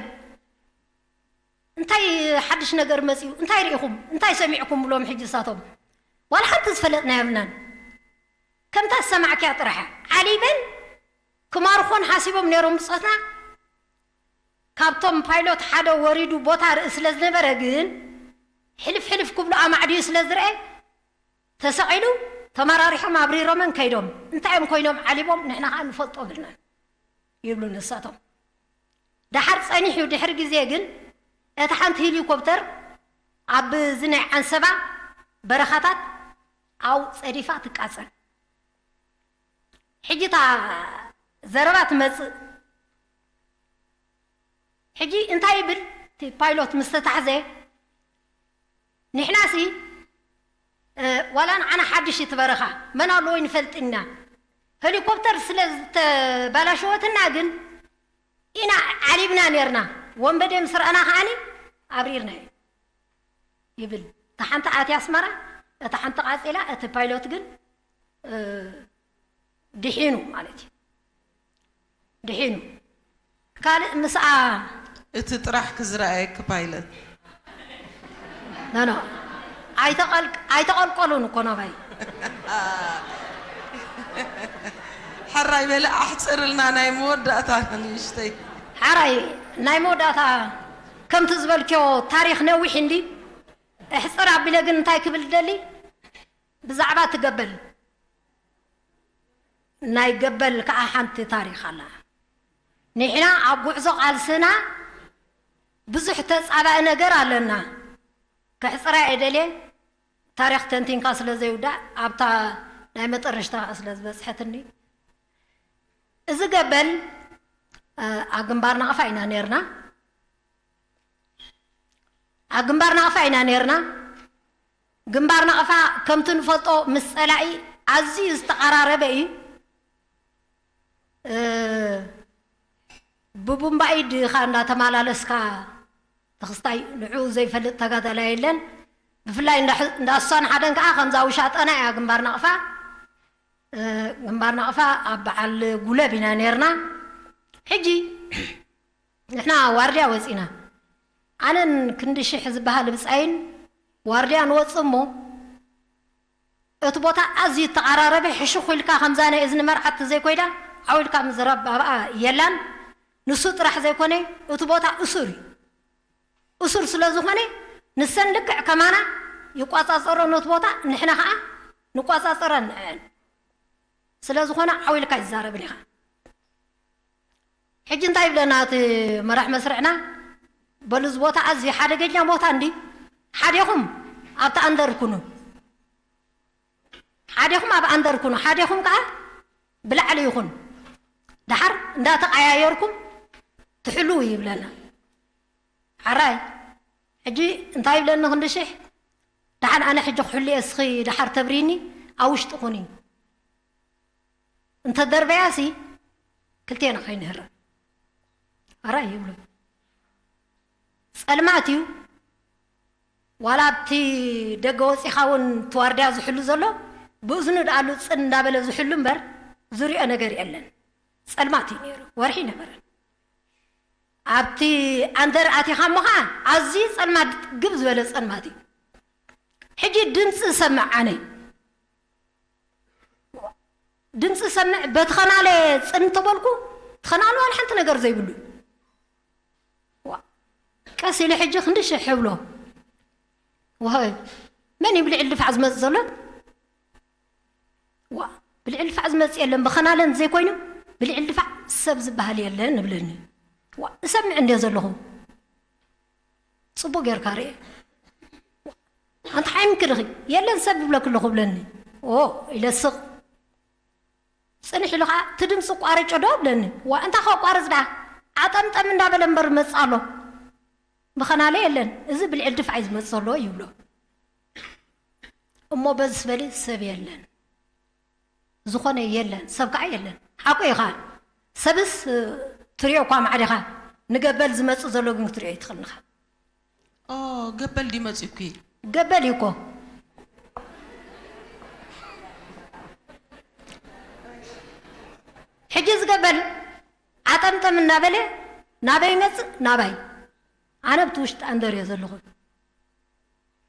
እንታይ ሓድሽ ነገር መጺኡ? እንታይ ርኢኹም? እንታይ ሰሚዕኩም? ብሎም ሕጂ እሳቶም ዋላ ሓንቲ ዝፈለጥና የብልናን። ከምታ ዝሰማዕክያ ጥራሕ ዓሊበን ክማርኾን ሓሲቦም ነይሮም ብጾትና። ካብቶም ፓይሎት ሓደ ወሪዱ ቦታ ርኢ ስለ ዝነበረ ግን ሕልፍ ሕልፍ ክብሉ ኣማዕድዩ ስለ ዝረአ ተሰቒሉ ተመራሪሖም ኣብሪሮመን ከይዶም። እንታይ እዮም ኮይኖም ዓሊቦም ንሕና ከዓ ንፈልጦ ብልናን ይብሉ ንሳቶም። ደሓር ጸኒሑ ድሕሪ ግዜ ግን እታ ሓንቲ ሄሊኮፕተር ኣብዚ ናይ ዓንሰባ በረኻታት ኣብኡ ጸዲፋ ትቃጸል። ሕጂ እታ ዘረባ ትመጽእ። ሕጂ እንታይ ይብል እቲ ፓይሎት ምስ ተታሕዘ፣ ንሕናሲ ዋላ ንዓና ሓድሽ እዩ እቲ በረኻ፣ መን ኣለዎ ይንፈልጥ ኢና። ሄሊኮፕተር ስለ ዝተባላሸወትና ግን ኢና ዓሊብና ኔርና፣ ወንበዴ ምስ ረኣና ከዓኒ ኣብሪርና እዩ ይብል። እታ ሓንቲ ኣትያ ኣስመራ፣ እታ ሓንቲ ቃጺላ፣ እቲ ፓይሎት ግን ድሒኑ ማለት እዩ። ድሒኑ ካልእ ምስኣ እቲ ጥራሕ ክዝረኣየኪ ፓይለት ኖ ኖ ኣይተቐልቀሉን እኮ ናባይ። ሕራይ በለ ኣሕፅርልና ናይ መወዳእታ ንእሽተይ። ሓራይ ናይ መወዳእታ ከምቲ ዝበልክዮ ታሪኽ ነዊሕ እንዲ እሕፅር ኣቢለ ግን እንታይ ክብል ደሊ ብዛዕባ ትገበል ናይ ገበል ከዓ ሓንቲ ታሪኽ ኣላ። ንሕና ኣብ ጉዕዞ ቃልስና ብዙሕ ተፃባኢ ነገር ኣለና። ከሕፅራ እየ ደልየ ታሪኽ ተንቲንካ ስለ ዘይውዳእ ኣብታ ናይ መጠረሽታ ስለ ዝበፅሐትኒ እዚ ገበል ኣብ ግንባር ናቕፋ ኢና ነርና። ኣብ ግንባር ናቕፋ ኢና ነርና። ግንባር ናቕፋ ከምቲ ንፈልጦ ምስ ፀላኢ ኣዝዩ ዝተቐራረበ እዩ። ብቡምባኢድ ኻ እንዳተማላለስካ ተኽስታይ ንዕኡ ዘይፈልጥ ተጋዳላይ የለን። ብፍላይ እንዳእሷን ሓደን ከዓ ከምዛ ውሻጠና እያ ግንባር ናቕፋ። ግንባር ናቕፋ ኣብ በዓል ጉለብ ኢና ነርና። ሕጂ ንሕና ዋርድያ ወፂና ኣነን ክንዲ ሽሕ ዝበሃል ብፃይን ዋርድያ ንወፅእ እሞ እቲ ቦታ ኣዝዩ እተቓራረበ ሕሹኽ ኢልካ ከምዛ ናይ እዝኒ መርዓት ዘይኮይዳ ዓው ኢልካ ምዝራብ ኣብኣ የላን። ንሱ ጥራሕ ዘይኮነ እቲ ቦታ እሱር እዩ። እሱር ስለ ዝኾነ ንሰን ልክዕ ከማና ይቋፃፀሮ ነቲ ቦታ ንሕና ከዓ ንቋፃፀረን ንዐን። ስለ ዝኾነ ዓው ኢልካ ኣይዛረብን ኢኻ። ሕጂ እንታይ ይብለና እቲ መራሕ መስርዕና? በሉ፣ እዚ ቦታ ኣዝዩ ሓደገኛ ቦታ እንዲ፣ ሓዴኹም ኣብቲ ኣንደር ኩኑ፣ ሓዴኹም ኣብ ኣንደር ኩኑ፣ ሓዴኹም ከዓ ብላዕሊ ይኹን፣ ደሓር እንዳተቐያየርኩም ትሕልው ይብለና። ሓራይ ሕጂ እንታይ ይብለኒ ክንዲ ሽሕ? ደሓን ኣነ ሕጂ ክሕልየ፣ እስኺ ደሓር ተብሪኒ፣ ኣብ ውሽጢ ኩኒ። እንተ ደርበያሲ ክልቴና ከይንህረም። ኣራይ ይብሉ። ጸልማት እዩ። ዋላ ኣብቲ ደገ ወጺኻ እውን እቲ ዋርድያ ዝሕሉ ዘሎ ብእዝኑ ደኣ ሉጽን እንዳበለ ዝሕሉ እምበር ዝሪኦ ነገር የለን። ጸልማት እዩ ነይሩ። ወርሒ ነበረን። ኣብቲ ኣንደር ኣቲኻ እሞ ኸዓ ኣዝዩ ጸልማት፣ ግብ ዝበለ ጸልማት እዩ። ሕጂ ድምፂ ዝሰምዕ ኣነ ድምፂ ዝሰምዕ በቲ ኸናለ ፅን እንተበልኩ፣ እቲ ኸናል ዋላ ሓንቲ ነገር ዘይብሉ። ዋ፣ ቀስ ኢለ ሕጂ ክንዲ ሽሕ እብሎ። ዋይ፣ መን እዩ ብልዕሊ ድፋዕ ዝመፅእ ዘሎ? ዋ፣ ብልዕሊ ድፋዕ ዝመፅእ የለን፣ ብኸናለን ዘይኮይኑ ብልዕሊ ድፋዕ ሰብ ዝበሃል የለን እብለኒ። ዋ፣ እሰምዕ እንድየ ዘለኹ። ጽቡቕ ጌርካ ርኤ። ኣንታ ሓይምኪ ዲኺ? የለን ሰብ ይብለኪ ኣለኹ ብለኒ። ኦ ኢለ ስቕ። ጽንሕ ኢሉ ኸዓ እቲ ድምፂ ቋርጮ ዶ ብለኒ። ዋ እንታይ ከቋርጽ ደኣ? ዓጠምጠም እንዳበለ እምበር መጽእ ኣሎ። ብኸናለ የለን። እዚ ብልዕሊ ድፋዕ እዩ ዝመጽእ ዘሎ ይብሎ። እሞ በዚ ስበሊ ሰብ የለን። ዝኾነ የለን፣ ሰብ ከዓ የለን። ሓቁ ኢኻ። ሰብስ፣ እ፣ ትሪኦ እኳ ማዕሪኻ፣ ንገበል ዝመጽእ ዘሎ ግን ክትሪኦ ኣይትኽእልን ኢኻ። ኦ፣ ገበል ድዩ መጺኡኪ? ገበል እዩ እኮ። ሕጂ እዚ ገበል ዓጠምጠም እናበለ ናበይ ይመጽእ? ናባይ። ኣነ ኣብቲ ውሽጢ ኣንደር እየ ዘለኹ።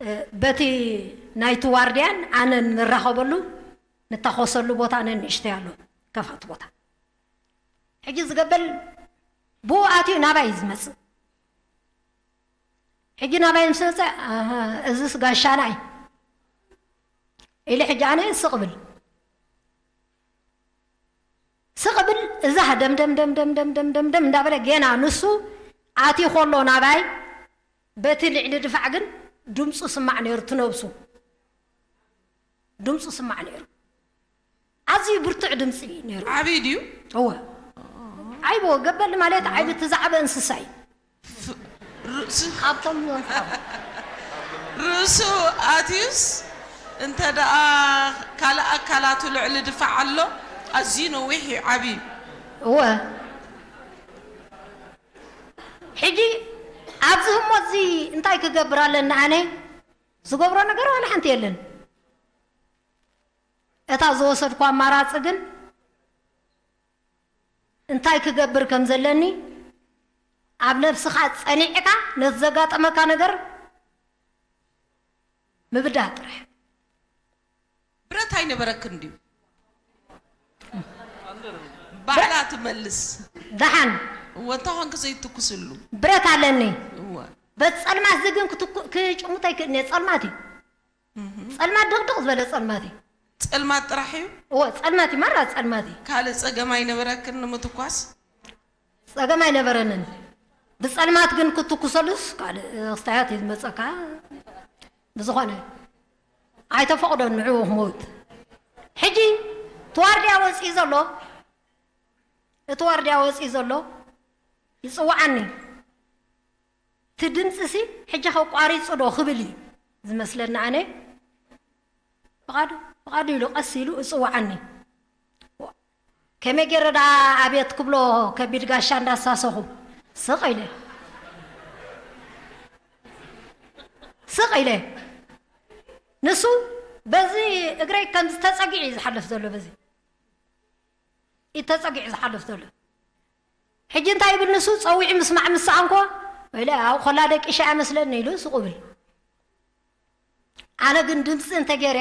እ፣ በቲ ናይቲ ዋርድያን ኣነን ንራኸበሉ፣ ንታኾሰሉ ቦታ ነንእሽተይ ኣሎ፣ ከፋቲ ቦታ። ሕጂ ዝገበል ብኡ ኣትዩ ናባይ እዩ ዝመጽእ። ሕጂ ናባይ ምስ መጸ፣ ኣሃ፣ እዝስ ጋሻና እዩ ኢለ ሕጂ ኣነ ስቕ ብል። ስቕ ብል፣ እዛ ደም ደም ደም ደም ደም ደም ደም ደም እንዳበለ ጌና ንሱ ኣትዩ ከሎ ናባይ፣ በቲ ልዕሊ ድፋዕ ግን ድምፁ ስማዕ ነይሩ፣ እቲ ነብሱ ድምፁ ስማዕ ነይሩ። ኣዝዩ ብርቱዕ ድምፂ ነይሩ። ዓብዪ ድዩ? እወ። ዓይቦ ገበል ማለት ዓይቢ፣ እቲ ዝዓበ እንስሳ እዩ። ፍ-፣ ርእሱ ኣብቶም እዮም ዝዓቡ። ርእሱ ኣትዩስ እንተ ደኣ ካልእ ኣካላቱ ልዕሊ ድፋዕ ኣሎ፣ ኣዝዩ ነዊሕ እዩ፣ ዓብዪ። እወ። ሕጂ ኣብዚ ህሞት እዚ እንታይ ክገብር ኣለኒ ኣነ? ዝገብሮ ነገር ዋላ ሓንቲ የለን። እታ ዝወሰድኩ ኣማራጺ ግን እንታይ ክገብር ከም ዘለኒ፣ ኣብ ነብስኻ ጸኒዕካ ነቲ ዘጋጠመካ ነገር ምብዳህ ጥራሕ። ብረት ኣይነበረክን ድዩ? ባዕላ ትመልስ። ደሓን። እወ፣ እንታይ ኮንክ ዘይትኩስሉ? ብረት ኣለኒ። እወ። በቲ ጸልማት እዚ ግን ክትኩ-፣ ክጭሙት ኣይክእልን እየ። ጸልማት እዩ። እህ። ጸልማት ድቕድቕ ዝበለ ጸልማት እዩ። ጸልማት ጥራሕ እዩ? እወ፣ ጸልማት እዩ። ማራ ጸልማት እዩ። ካልእ ጸገም ኣይነበረክን ንምትኳስ? ጸገም ኣይነበረንን። ብጸልማት ግን ክትኩሰሉስ ካልእ ክስታያት እዩ ዝመጸካ። ብዝኾነ ኣይተፈቕዶን ንዕኡ ክመውት። ሕጂ እቲ ዋርድያ ወጺኡ ዘሎ፣ እቲ ዋርድያ ወጺኡ ዘሎ ይጽውዓኒ። እቲ ድምፂሲ ሕጂ ከቋሪጹ ዶ ክብል እዩ ዝመስለኒ ኣነ። ፍቓዱ፣ ፍቓዱ ኢሉ ቀስ ኢሉ እጽውዓኒ። ከመይ ገይረ ደኣ ኣቤት ክብሎ ከቢድ ጋሻ እንዳሳሰኹ ስቕ ኢለ። ስቕ ኢለ። ንሱ በዚ እግረይ ከምዚ ተጸጊዑ እዩ ዝሓልፍ ዘሎ፣ በዚ ኢድ ተጸጊዑ ዝሓልፍ ዘሎ። ሕጂ እንታይ ይብል ንሱ? ጸዊዑ ምስማዕ ምስ ሰኣንኮ፣ ወይለ ኣብኡ ከላ ደቂሻ እያ መስለኒ ኢሉ ስቕ ይብል። ኣነ ግን ድምፂ እንተገይረ፣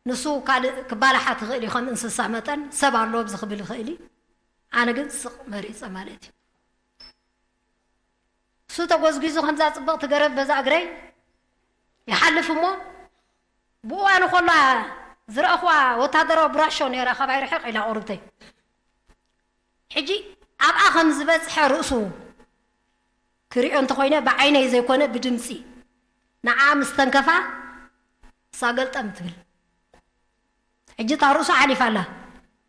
ንሱ ካልእ ክባላሓ ትኽእል እዩ፣ ከም እንስሳ መጠን ሰብ ኣሎ ኣብዚ ክብል ይኽእል እዩ። ኣነ ግን ስቕ መሪጸ ማለት እዩ። እሱ ተጎዝጒዙ ከምዛ ጽብቕቲ ገረብ በዛ እግረይ ይሓልፍ እሞ፣ ብእዋኑ ከሎ ዝረእኹዋ ወታደራዊ ብራሾ ነይራ፣ ካባይ ርሕቕ ኢላ ቁርብተይ። ሕጂ ኣብኣ ከም ዝበጽሐ ርእሱ ክሪኦ እንተኾይነ፣ ብዓይነይ ዘይኮነ ብድምጺ ንዓ ምስ ተንከፋ፣ እሳ ገልጠም ትብል። ሕጂ እታ ርእሱ ሓሊፋ ኣላ።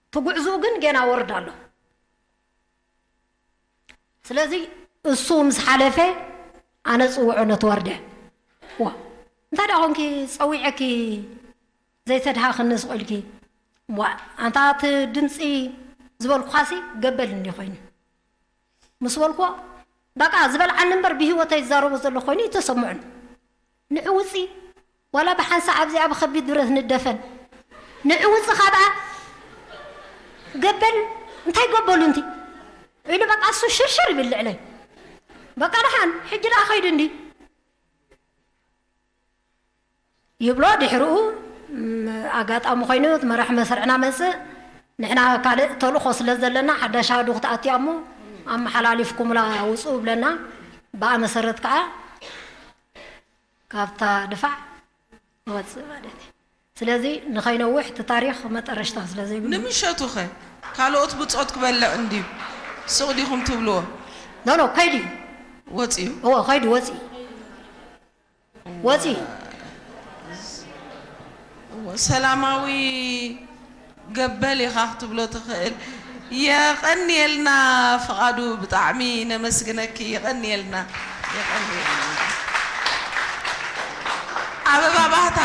እቲ ጉዕዝኡ ግን ጌና ወርድ ኣሎ። ስለዚ እሱ ምስ ሓለፈ፣ ኣነ ጽውዖ ነቲ ወርደ። ዋ፣ እንታይ ደኣ ኾንኪ ጸዊዐኪ ዘይተድሃኽኒ ስቕ ኢልኪ? ዋ፣ ኣንታ እቲ ድምጺ ዝበልኩኻሲ ገበል እንዲ ኮይኑ። ምስ በልኩዎ፣ በቃ ዝበልዓኒ እምበር ብህይወተይ ዝዛረቦ ዘሎ ኮይኑ ይተሰምዑን። ንዑ ውጺ፣ ዋላ ብሓንሳእ ኣብዚኣ ብኸቢድ ብረት ንደፈን። ንዑ ውጺ ካብኣ። ገበል፣ እንታይ ገበሉ እንቲ? ኢሉ በቃ እሱ ሽርሽር ይብል ልዕለይ። በቃ ደሓን፣ ሕጂ ደኣ ኸይዱ እንዲ ይብሎ። ድሕርኡ፣ ም፣ ኣጋጣሚ ኮይኑ እቲ መራሕ መስርዕና መጽእ። ንሕና ካልእ ተልእኾ ስለ ዘለና፣ ሓዳሽ ኣሃዱ ክትኣትያ እሞ ኣመሓላሊፍኩምላ ውጽኡ ብለና። ብኣ መሰረት ከኣ ካብታ ድፋዕ ንወጽእ ማለት እዩ። ስለዚ ንኸይነውሕ እቲ ታሪኽ መጠረሽታ ስለ ዘይብሉ። ንምሸቱ ኸ ካልኦት ብጾት ክበልዕ እንድዩ? ሱቕ ዲኹም ትብልዎ? ኖ፣ ኖ፣ ከይዱ እዩ። ወጺኡ? እዎ፣ ከይዱ ወጺኡ። ወጺኡ። እዎ፣ ሰላማዊ ገበል ኢኻ ክትብሎ ትኽእል። የቐንየልና ፍቓዱ፣ ብጣዕሚ ነመስግነኪ። የቐንየልና፣ የቐንየልና። ኣበባ ባህታ።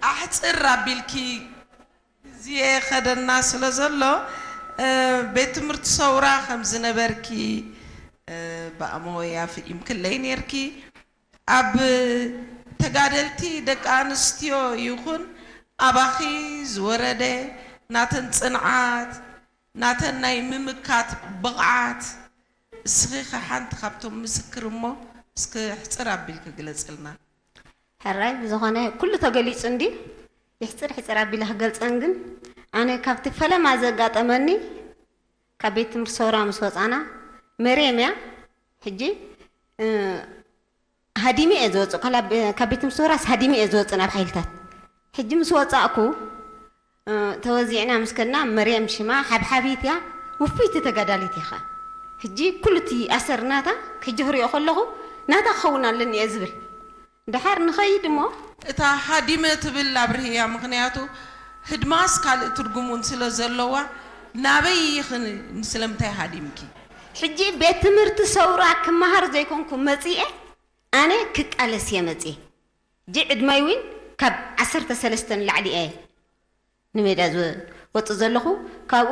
ኣሕጽር ኣቢልኪ ግዜ ኸደና ስለ ዘሎ፣ እ፣ ቤት ትምህርቲ ሰውራ ከም ዝነበርኪ፣ እ፣ ብኣሞ ኣፍኢምክለይ ኔርኪ። ኣብ ተጋደልቲ ደቂ ኣንስትዮ ይኹን ኣባኺ ዝወረደ ናተን ጽንዓት፣ ናተን ናይ ምምካት ብቕዓት፣ እስኺ ኸ ሓንቲ ካብቶም ምስክር እሞ፣ እስኪ ሕጽር ኣቢልኪ ግለጽልና። ሕራይ፣ ብዝኾነ ኩሉ ተገሊጹ እንድዩ። ይሕጽር ሕጽር ኣቢለ ክገልጸን ግን፣ ኣነ ካብቲ ፈለማ ዘጋጠመኒ፣ ካብ ቤት ትምህርቲ ሰውራ ምስ ወጻና፣ መርየም እያ። ሕጂ፣ እ፣ ሃዲመ እየ ዝወጽእ፣ ካላ-፣ ካብ ቤት ትምህርቲ ሰውራስ ሃዲመ እየ ዝወጽእ ናብ ሓይልታት። ሕጂ ምስ ወጻእኩ፣ እ፣ ተወዚዕና ምስ ከድና፣ መርየም ሽማ ሓብሓቢት እያ፣ ውፍይቲ ተጋዳሊት እያ ኸኣ። ሕጂ ኩሉ እቲ ኣሰር ናታ፣ ሕጂ ክሪኦ ከለኹ፣ ናታ ክኸውን ኣለኒ እየ ዝብል። ደሓር ንኸይድ እሞ። እታ ሃዲመ ትብል ኣብርህያ፣ ምኽንያቱ ህድማስ ካልእ ትርጉም እውን ስለ ዘለዋ፣ ናበይ ኢኺ፣ ስለምንታይ ሃዲምኪ? ሕጂ ቤት ትምህርቲ ሰውራ ክመሃር ዘይኮንኩ መጺኤ፣ ኣነ ክቃለስ እየ መጺኤ። ሕጂ ዕድመይ እውን ካብ ዓሰርተ ሰለስተ ንላዕሊ እየ ንሜዳ ዝወጽእ ዘለኹ። ካብኡ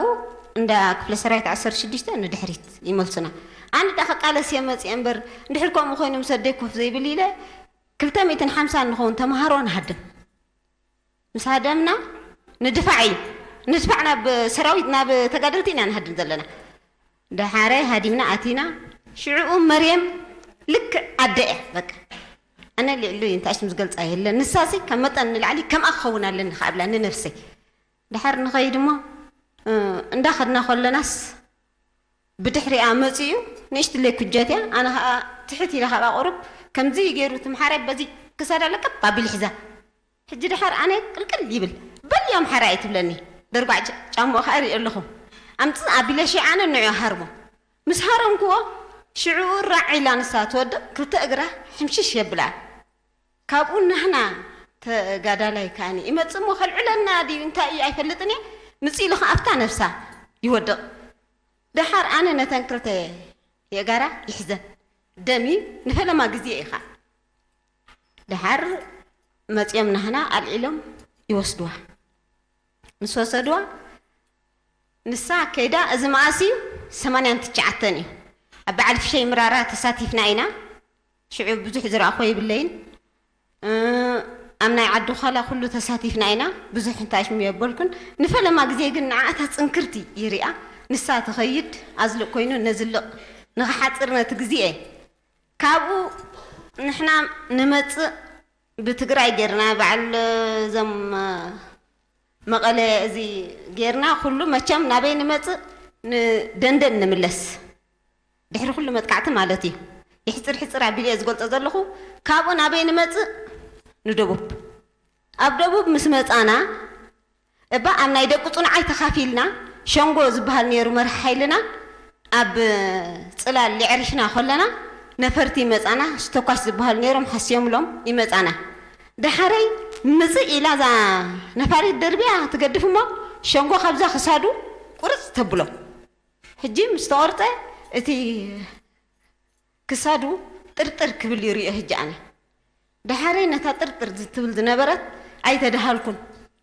እንዳ ክፍለ ሰራዊት ዓሰርተ ሽዱሽተ ንድሕሪት ይመልሱና። ኣነ ደኣ ክቃለስ እየ መጺኤ እምበር፣ እንድሕር ከምኡ ኮይኑ ምስ ኣደይ ኮፍ ዘይብል ኢለ፣ ክልተ ሚእትን ሓምሳን ንኸውን ተምሃሮ ንሃድም። ምስ ሃደምና ንድፋዕ እዩ። ንድፋዕ ናብ ሰራዊት፣ ናብ ተጋደልቲ ኢና ንሃድም ዘለና። ደሓረ ሃዲምና ኣቲና። ሽዕኡ መርየም ልክዕ ኣደ እያ፣ በቃ። ኣነ ልዕሉ እንታይ ሽም ዝገልጻ የለን። ንሳሲ ካብ መጠን ንላዕሊ ከምኣ ክኸውን ኣለኒ ከኣ እብላ ንነፍሰይ። ደሓር ንኸይድ እሞ፣ እ፣ እንዳኸድና ከለናስ ብድሕሪኣ መጺኡ፣ ንእሽትለይ ኩጀት እያ። ኣነ ኸኣ ትሕት ኢለ ካብኣ ቁሩብ ከምዚ ገይሩ ትምሓረ በዚ ክሳዳ ለቀብ ኣቢሉ ሒዛ። ሕጂ ደሓር ኣነ ቅልቅል ይብል። በል ያም ሓራይ ትብለኒ። ደርጓዕ ጫ-፣ ጫምኡ ኸኣ እርኢ ኣለኹ። ኣምጽእ ኣቢለ ሸይዓነ ንዑ ሃርሞ። ምስ ሃረምክዎ፣ ሽዕኡ ራዕ ኢላ ንሳ ትወድቕ፣ ክልተ እግራ ሕምሽሽ የብላ። ካብኡ ናህና ተጋዳላይ ከኣኒ ይመጽእ እሞ ከልዕለና ድዩ እንታይ እዩ ኣይፈልጥን እየ። ምጽእ ኢሉ ኸኣ ኣብታ ነብሳ ይወድቕ። ደሓር ኣነ ነተን ክልተ የእጋራ ይሕዘን። ደም እዩ፣ ንፈለማ ግዜ እዩ ኸኣ። ደሓር መጺኦም ናህና ኣልዒሎም ይወስድዋ። ምስ ወሰድዋ፣ ንሳ ከይዳ፣ እዚ መኣስ እዩ? ሰማንያን ትሽዓተን እዩ። ኣብ በዓል ፍሸይ ምራራ ተሳቲፍና ኢና። ሽዑ ብዙሕ ዝረኣኹ የብለይን። እ፣ ኣብ ናይ ዓዲ ዃላ ኩሉ ተሳቲፍና ኢና። ብዙሕ እንታይ ሽሙ የበልኩን። ንፈለማ ግዜ ግን ንዓኣታ ጽንክርቲ ይሪኣ። ንሳ ትኸይድ፣ ኣዝልቕ ኮይኑ ነዝልቕ። ንኽሓጽር ነቲ ግዜ። ካብኡ ንሕና ንመጽእ ብትግራይ ጌርና፣ በዓል እዞም መቐለ እዚ ጌርና፣ ኩሉ መቸም ናበይ ንመጽእ? ንደንደን ንምለስ፣ ድሕሪ ኩሉ መጥቃዕቲ ማለት እዩ። ይሕፅር ሕፅር ኣቢለ እየ ዝገልፆ ዘለኹ። ካብኡ ናበይ ንመፅእ? ንደቡብ። ኣብ ደቡብ ምስ መፃና፣ እባ ኣብ ናይ ደቂ ፅኑዓይ ተኻፊልና፣ ሸንጎ ዝበሃል ነይሩ መርሒ ሓይልና። ኣብ ፅላል የዕሪፍና ከለና፣ ነፈርቲ ይመፃና፣ ስተኳሽ ዝበሃሉ ነይሮም፣ ሓስዮምሎም ይመፃና። ደሓረይ ምፅእ ኢላ እዛ ነፋሪት ደርቢያ ትገድፍ እሞ፣ ሸንጎ ካብዛ ክሳዱ ቁርፅ ተብሎ። ሕጂ ምስ ተቆርፀ፣ እቲ ክሳዱ ጥርጥር ክብል ይርእዮ። ሕጂ ኣነ ደሓረይ ነታ ጥርጥር ዝትብል ዝነበረት ኣይተደሃልኩን፣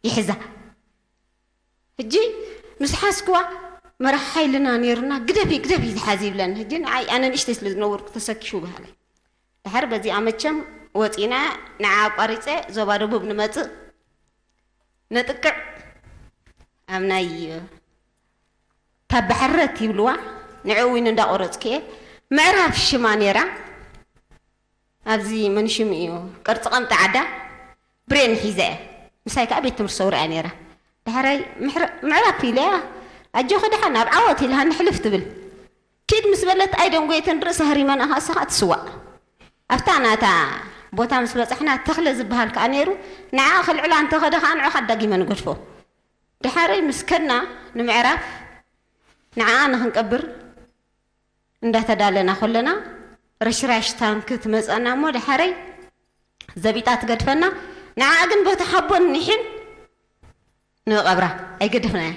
ይሕዛ። ሕጂ ምስ ሓዝክዋ፣ መራሕ ሓይልና ነይሩና፣ ግደፊ፣ ግደፊ ዝሓዚ ይብለኒ። ሕጂ ንዓይ፣ ኣነ ንእሽተይ ስለ ዝነበርኩ፣ ተሰኪፉ በሃለይ። ድሓር በዚኣ መቸም ወፂና፣ ንዓ ኣቋሪፀ ዞባ ደቡብ ንመፅእ፣ ነጥቅዕ። ኣብ ናይ ታባ ሕረት ይብልዋ፣ ንዕኡ እውን እንዳቆረፅኩ እየ። ምዕራፍ ሽማ ነይራ። ኣብዚ መንሽም እዩ ቅርፂ ቀምጢ ዓዳ፣ ብሬን ሒዘ እየ። ምሳይ ከዓ ቤት ትምህርቲ ሰውራ እያ ነይራ። ድሕረይ ምሕረ-፣ ምዕራፍ ኢለ እያ፣ ኣጆኺ ደሓን ኣብ ዓወት ኢልሃኒ ሕልፍ ትብል። ኪድ ምስ በለት ኣይደንጎየትን፣ ርእሳ ህሪመን ኣኻ እሳ ከዓ ትስዋእ። ኣብታ ናታ ቦታ ምስ በፃሕና፣ ተኽለ ዝበሃል ከዓ ነይሩ። ንዓ ክልዕላ እንተኸደ ከዓ ንዑ ከዓ ኣዳጊመ ንገድፎ። ድሓረይ ምስ ከድና ንምዕራፍ፣ ንዓኣ ንኽንቀብር እንዳተዳለና ከለና፣ ረሽራሽ ታንክ ትመፀና እሞ፣ ድሓረይ ዘቢጣ ትገድፈና። ንዓኣ ግን በቲ ሓቦን ኒሕን ንቐብራ፣ ኣይገደፍናያ።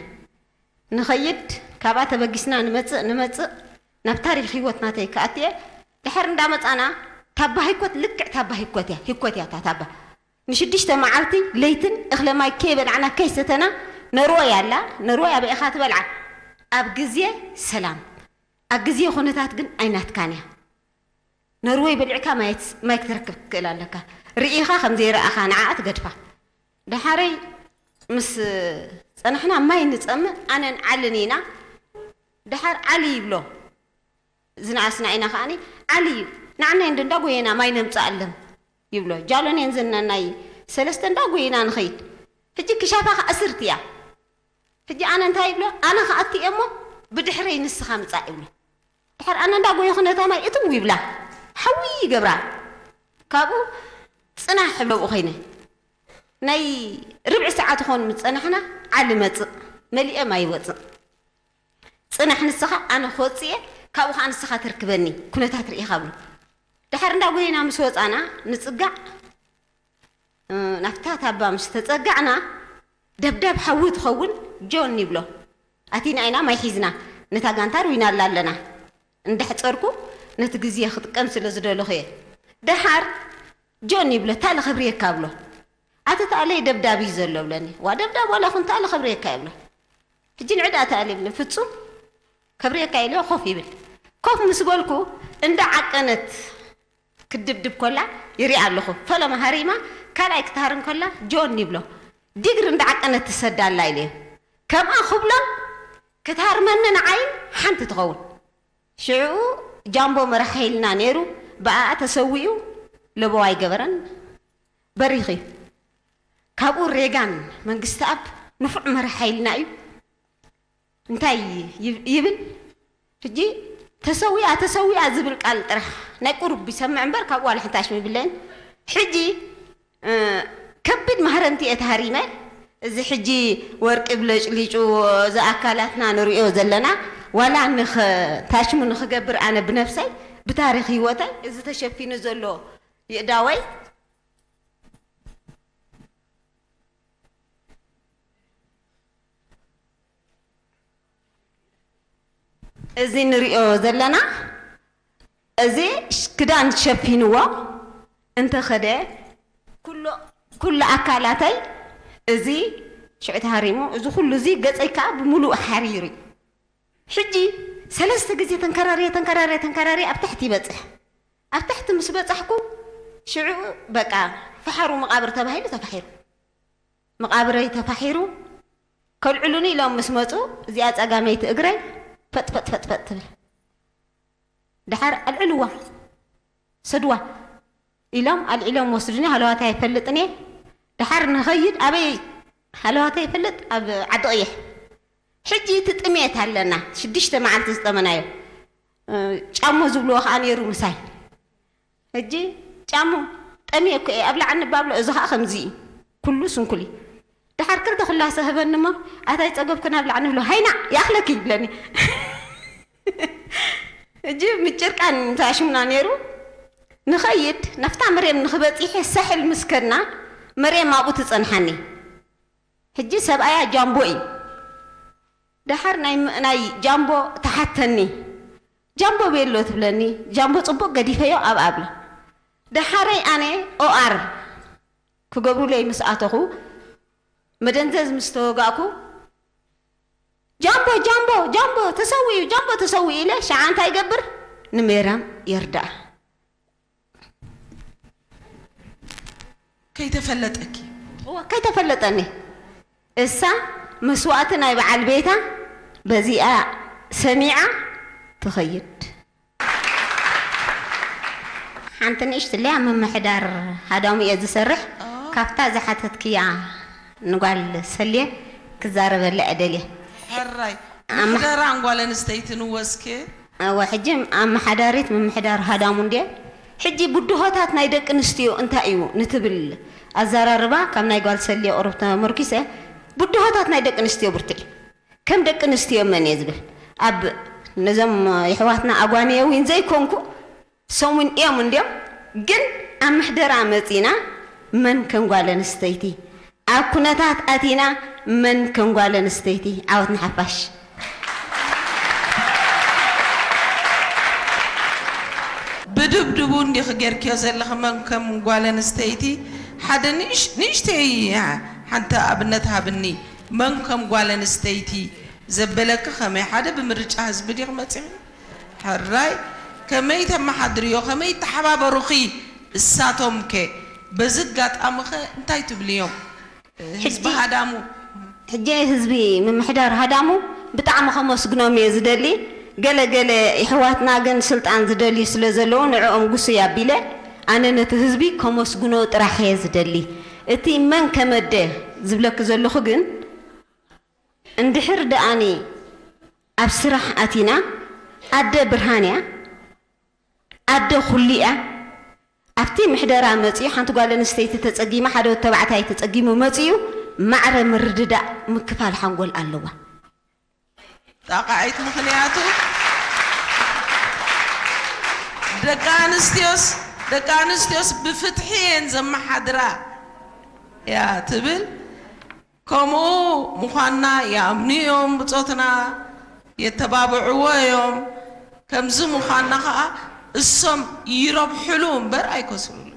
ንኸይድ፣ ካብኣ ተበጊስና ንመፅእ፣ ንመፅእ፣ ናብ ታሪኽ ህይወት ናተይ ክኣትየ። ድሓር እንዳመፃና፣ ታባ ሂኮት፣ ልክዕ ታባ ሂኮት እያ፣ ሂኮት እያ እታ ታባ። ንሽዱሽተ መዓልቲ ለይትን እኽለ ማይ ከይበላዕና ከይሰተና፣ ነርወይ ኣላ፣ ነርወይ ኣበይ ኢኻ ትበልዓ? ኣብ ግዜ ሰላም። ኣብ ግዜ ኩነታት ግን ኣይናትካን እያ። ነርወይ በሊዕካ ማይ ትስ-፣ ማይ ክትረክብ ክትክእል ኣለካ። ርኢኻ ከም ዘይረኣኻ ንዓኣ ትገድፋ። ደሓረይ ምስ ጸናሕና ማይ ንጸምእ፣ ኣነን ዓልን ኢና። ደሓር ዓሊ ይብሎ። ዝነኣስና ኢና ከኣኒ፣ ዓሊ እዩ። ንዓናይ እንዶ እንዳጎየና ማይ ነምጽኣለን ይብሎ። ጃሎኔን ዝነናይ ሰለስተ እንዳጎየና ንኸይድ። ሕጂ ክሻፋ ከኣ እስርቲ እያ። ሕጂ ኣነ እንታይ ይብሎ? ኣነ ክኣቲ እየ እሞ ብድሕረይ ንስኻ ምጻእ ይብሎ። ድሓር ኣነ እንዳጎየኹ ነታ ማይ እትው ይብላ። ሓዊ ይገብራ። ካብኡ ጽናሕ እብሎ ብኡ ኮይነ። ናይ ርብዒ ሰዓት ኾን ምስ ጸናሕና ዓሊ መጽእ። መሊኤ ማይ ይወጽእ። ጽናሕ ንስኻ፣ ኣነ ክወጽእ እየ፣ ካብኡ ኸዓ ንስኻ ተርክበኒ፣ ኩነታት ርኢኻ ብሎ። ድሓር እንዳጎየና ምስ ወጻና ንጽጋዕ፣ እ፣ ናብታ ታባ ምስ ተጸጋዕና፣ ደብዳብ ሓዊ ትኸውን ጆን ይብሎ። ኣቲና ኢና ማይ ሒዝና፣ ነታ ጋንታ ርዊናላ ኣለና። እንዳሕጸርኩ ነቲ ግዜ ክጥቀም ስለ ዝደለኹ እየ። ደሓር ጆን ይብሎ፣ "ታለ ከብርየካ" ብሎ። ኣቲ ታለይ ደብዳብ እዩ ዘሎ ብለኒ። "ዋ ደብዳብ ዋላ ኹን ታለ ከብርየካ" ይብሎ። ሕጂ ንዕዳ ታለ ይብሎ፣ "ፍጹም ከብርየካ" ኢለ ኮፍ ይብል። ኮፍ ምስ በልኩ እንዳ ዓቀነት ክድብድብ ኮላ ይሪኣ ኣለኹ። ፈለማ ሃሪማ ካልኣይ ክትሃርም ኮላ ጆን ይብሎ። ዲግሪ እንዳ ዓቀነት ትሰዳ ኣላ ኢለ። ከምኣ ክብሎም ክትሃርመኒ ንዓይ ሓንቲ ትኸውን። ሽዑ ጃምቦ መራሒ ሓይልና ነይሩ፣ ብኣኣ ተሰዊኡ ለበዋ ኣይገበረን፣ በሪኽ እዩ። ካብኡ ሬጋን መንግስትኣብ ንፉዕ መራሒ ሓይልና እዩ። እንታይ ይብ-፣ ይብል? ሕጂ ተሰዊኣ፣ ተሰዊኣ ዝብል ቃል ጥራሕ ናይ ቁሩብ ይሰምዕ እምበር፣ ካብኡ ዋላ ሓንቲ ኣሽም ይብለይን። ሕጂ እ፣ ከቢድ ማህረምቲ እየ ተሃሪመ። እዚ ሕጂ ወርቂ ብለጭሊጩ፣ እዚ ኣካላትና ንሪኦ ዘለና፣ ዋላ ንኸ-፣ ታሽሙ ንኽገብር ኣነ ብነብሰይ፣ ብታሪኽ ህይወተይ፣ እዚ ተሸፊኑ ዘሎ ይእዳወይ፣ እዚ ንሪኦ ዘለና፣ እዚ ሽ-፣ ክዳን ሸፊንዎ እንተኸደ፣ ኩሎ-፣ ኩሉ ኣካላተይ እዚ ሽዑ ተሃሪሙ፣ እዚ ኩሉ እዚ ገፀይ ከዓ ብምሉእ ሓሪሩ እዩ። ሕጂ ሰለስተ ግዜ ተንከራርየ፣ ተንከራርየ፣ ተንከራርየ ኣብ ታሕቲ ይበፅሕ። ኣብ ታሕቲ ምስ በፃሕኩ፣ ሽዑ በቃ ፈሓሩ መቓብር ተባሂሉ ተፋሒሩ። መቓብረይ ተፋሒሩ፣ ከልዕሉኒ ኢሎም ምስ መፁ፣ እዚኣ ፀጋመይቲ እግረይ ፈጥ፣ ፈጥ፣ ፈጥ፣ ፈጥ ትብል። ደሓር ኣልዕልዋ፣ ሰድዋ ኢሎም ኣልዒሎም ወስዱኒ። ሃለዋታ ኣይፈልጥን እየ። ደሓር ንኸይድ ኣበይ ሃለዋታ ይፈልጥ? ኣብ ዓዲ ቀይሕ። ሕጂ እቲ ጥሜት ኣለና፣ ሽዱሽተ መዓልቲ ዝጠመናዮ። እ፣ ጫሞ ዝብልዎ ከዓ ነይሩ ምሳይ። ሕጂ ጫሞ፣ ጠምየ እኮ እየ፣ ኣብላዕኒ ባብሎ፣ እዚ ከዓ ከምዚ እዩ። ኩሉ ስንኩል እዩ። ደሓር ክልተ ኩላሰ ህበኒ እሞ፣ ኣታይ ጸገብክን ኣብላዕኒ ብሎ፣ ሃይና፣ ይኣኽለኪ ይብለኒ። ሕጂ ምጭርቃን ተኣሽሙና ነይሩ። ንኸይድ፣ ናብታ መርየም ንኽበጺሐ ሳሕል ምስ ከድና፣ መርየም ኣብኡ ትጸንሓኒ። ሕጂ ሰብኣያ ጃምቦ እዩ። ደሓር ናይ ምእናይ ጃምቦ ትሓተኒ። ጃምቦ ቤሎ ትብለኒ። ጃምቦ ጽቡቕ ገዲፈዮ ኣብ ኣብለ። ደሓረይ ኣነ ኦኣር ክገብሩለይ ምስ ኣተኹ፣ መደንዘዝ ምስ ተወጋእኩ፣ ጃምቦ፣ ጃምቦ፣ ጃምቦ ተሰዊኡ፣ ጃምቦ ተሰዊኡ ኢለ፣ ሸዓ እንታይ ይገብር? ንሜራም የርድኣ። ከይተፈለጠኪ? እወ፣ ከይተፈለጠኒ። እሳ መስዋእቲ ናይ በዓል ቤታ በዚኣ ሰሚዓ ትኸይድ። ሓንቲ ንእሽትለይ ኣብ ምምሕዳር ሃዳሙ እየ ዝሰርሕ። ኦ። ካብታ ዝሓተትክያ ንጓል ሰልየ ክዛረበላ እየ ደልየ። ሕራይ። ኣማ- ምሕደራ ንጓል ኣንስተይቲ ንወስኬ። እወ፣ ሕጂ ኣመሓዳሪት ምምሕዳር ሃዳሙ እንድየ። ሕጂ ብድሆታት ናይ ደቂ ኣንስትዮ እንታይ እዩ ንትብል ኣዘራርባ ካብ ናይ ጓል ሰልየ ቁሩብ ተመርኪሰ፣ ብድሆታት ናይ ደቂ ኣንስትዮ ብርቱዕ እዩ። ከም ደቂ ኣንስትዮ መን እየ ዝብል፣ ኣብ ነዞም የሕዋትና ኣጓንየ እውን ዘይኮንኩ፣ ሰሙን እዮም እንድዮም። ግን ኣብ ምሕደራ መጺና መን ከም ጓል ኣንስተይቲ፣ ኣብ ኩነታት ኣቲና መን ከም ጓል ኣንስተይቲ። ዓወት ንሓፋሽ። ብድብድቡ እንዲኺ ጌርክዮ ዘለኺ መን ከም ጓል ኣንስተይቲ። ሓደ ንእሽ-፣ ንእሽተይ ሓንቲ ኣብነት ሃብኒ። መን ከም ጓል ኣንስተይቲ ዘበለኪ ከመይ? ሓደ ብምርጫ ህዝቢ ዲኺ መጺኺ? ሕራይ። ከመይ ተመሓድርዮ? ከመይ ይተሓባበሩኺ? እሳቶም ከ በዚ ኣጋጣሚ ኸ እንታይ ትብልዮም? ህዝቢ ሕጂ ሃዳሙ። ሕጂ ህዝቢ ምምሕዳር ሃዳሙ ብጣዕሚ ከመስግኖም እየ ዝደሊ። ገለ ገለ የሕዋትና ግን ስልጣን ዝደልዩ ስለ ዘለዉ ንዕኦም ጉሱይ ኣቢለ ኣነ ነቲ ህዝቢ ከመስግኖ ጥራሕ እየ ዝደሊ። እቲ መን ከመደ ዝብለኪ ዘለኹ ግን እንድሕር ደኣኒ ኣብ ስራሕ ኣቲና ኣደ ብርሃን እያ፣ ኣደ ኩሉ እያ። ኣብቲ ምሕደራ መጺኡ ሓንቲ ጓል ኣንስተይቲ ተጸጊማ፣ ሓደ ወዲ ተባዕታይ ተጸጊሙ መጺኡ ማዕረ ምርድዳእ ምክፋል ሓንጎል ኣለዋ። ጣቃዒት ምኽንያቱ ደቂ ኣንስትዮስ፣ ደቂ ኣንስትዮስ ብፍትሒ እየን ዘመሓድራ እያ ትብል። ከምኡ ምዃንና ይኣምኑ እዮም ብጾትና፣ የተባብዕዎ እዮም። ከምዚ ምዃንና ኸኣ እሶም ይረብሕሉ እምበር ኣይከስሩሉ።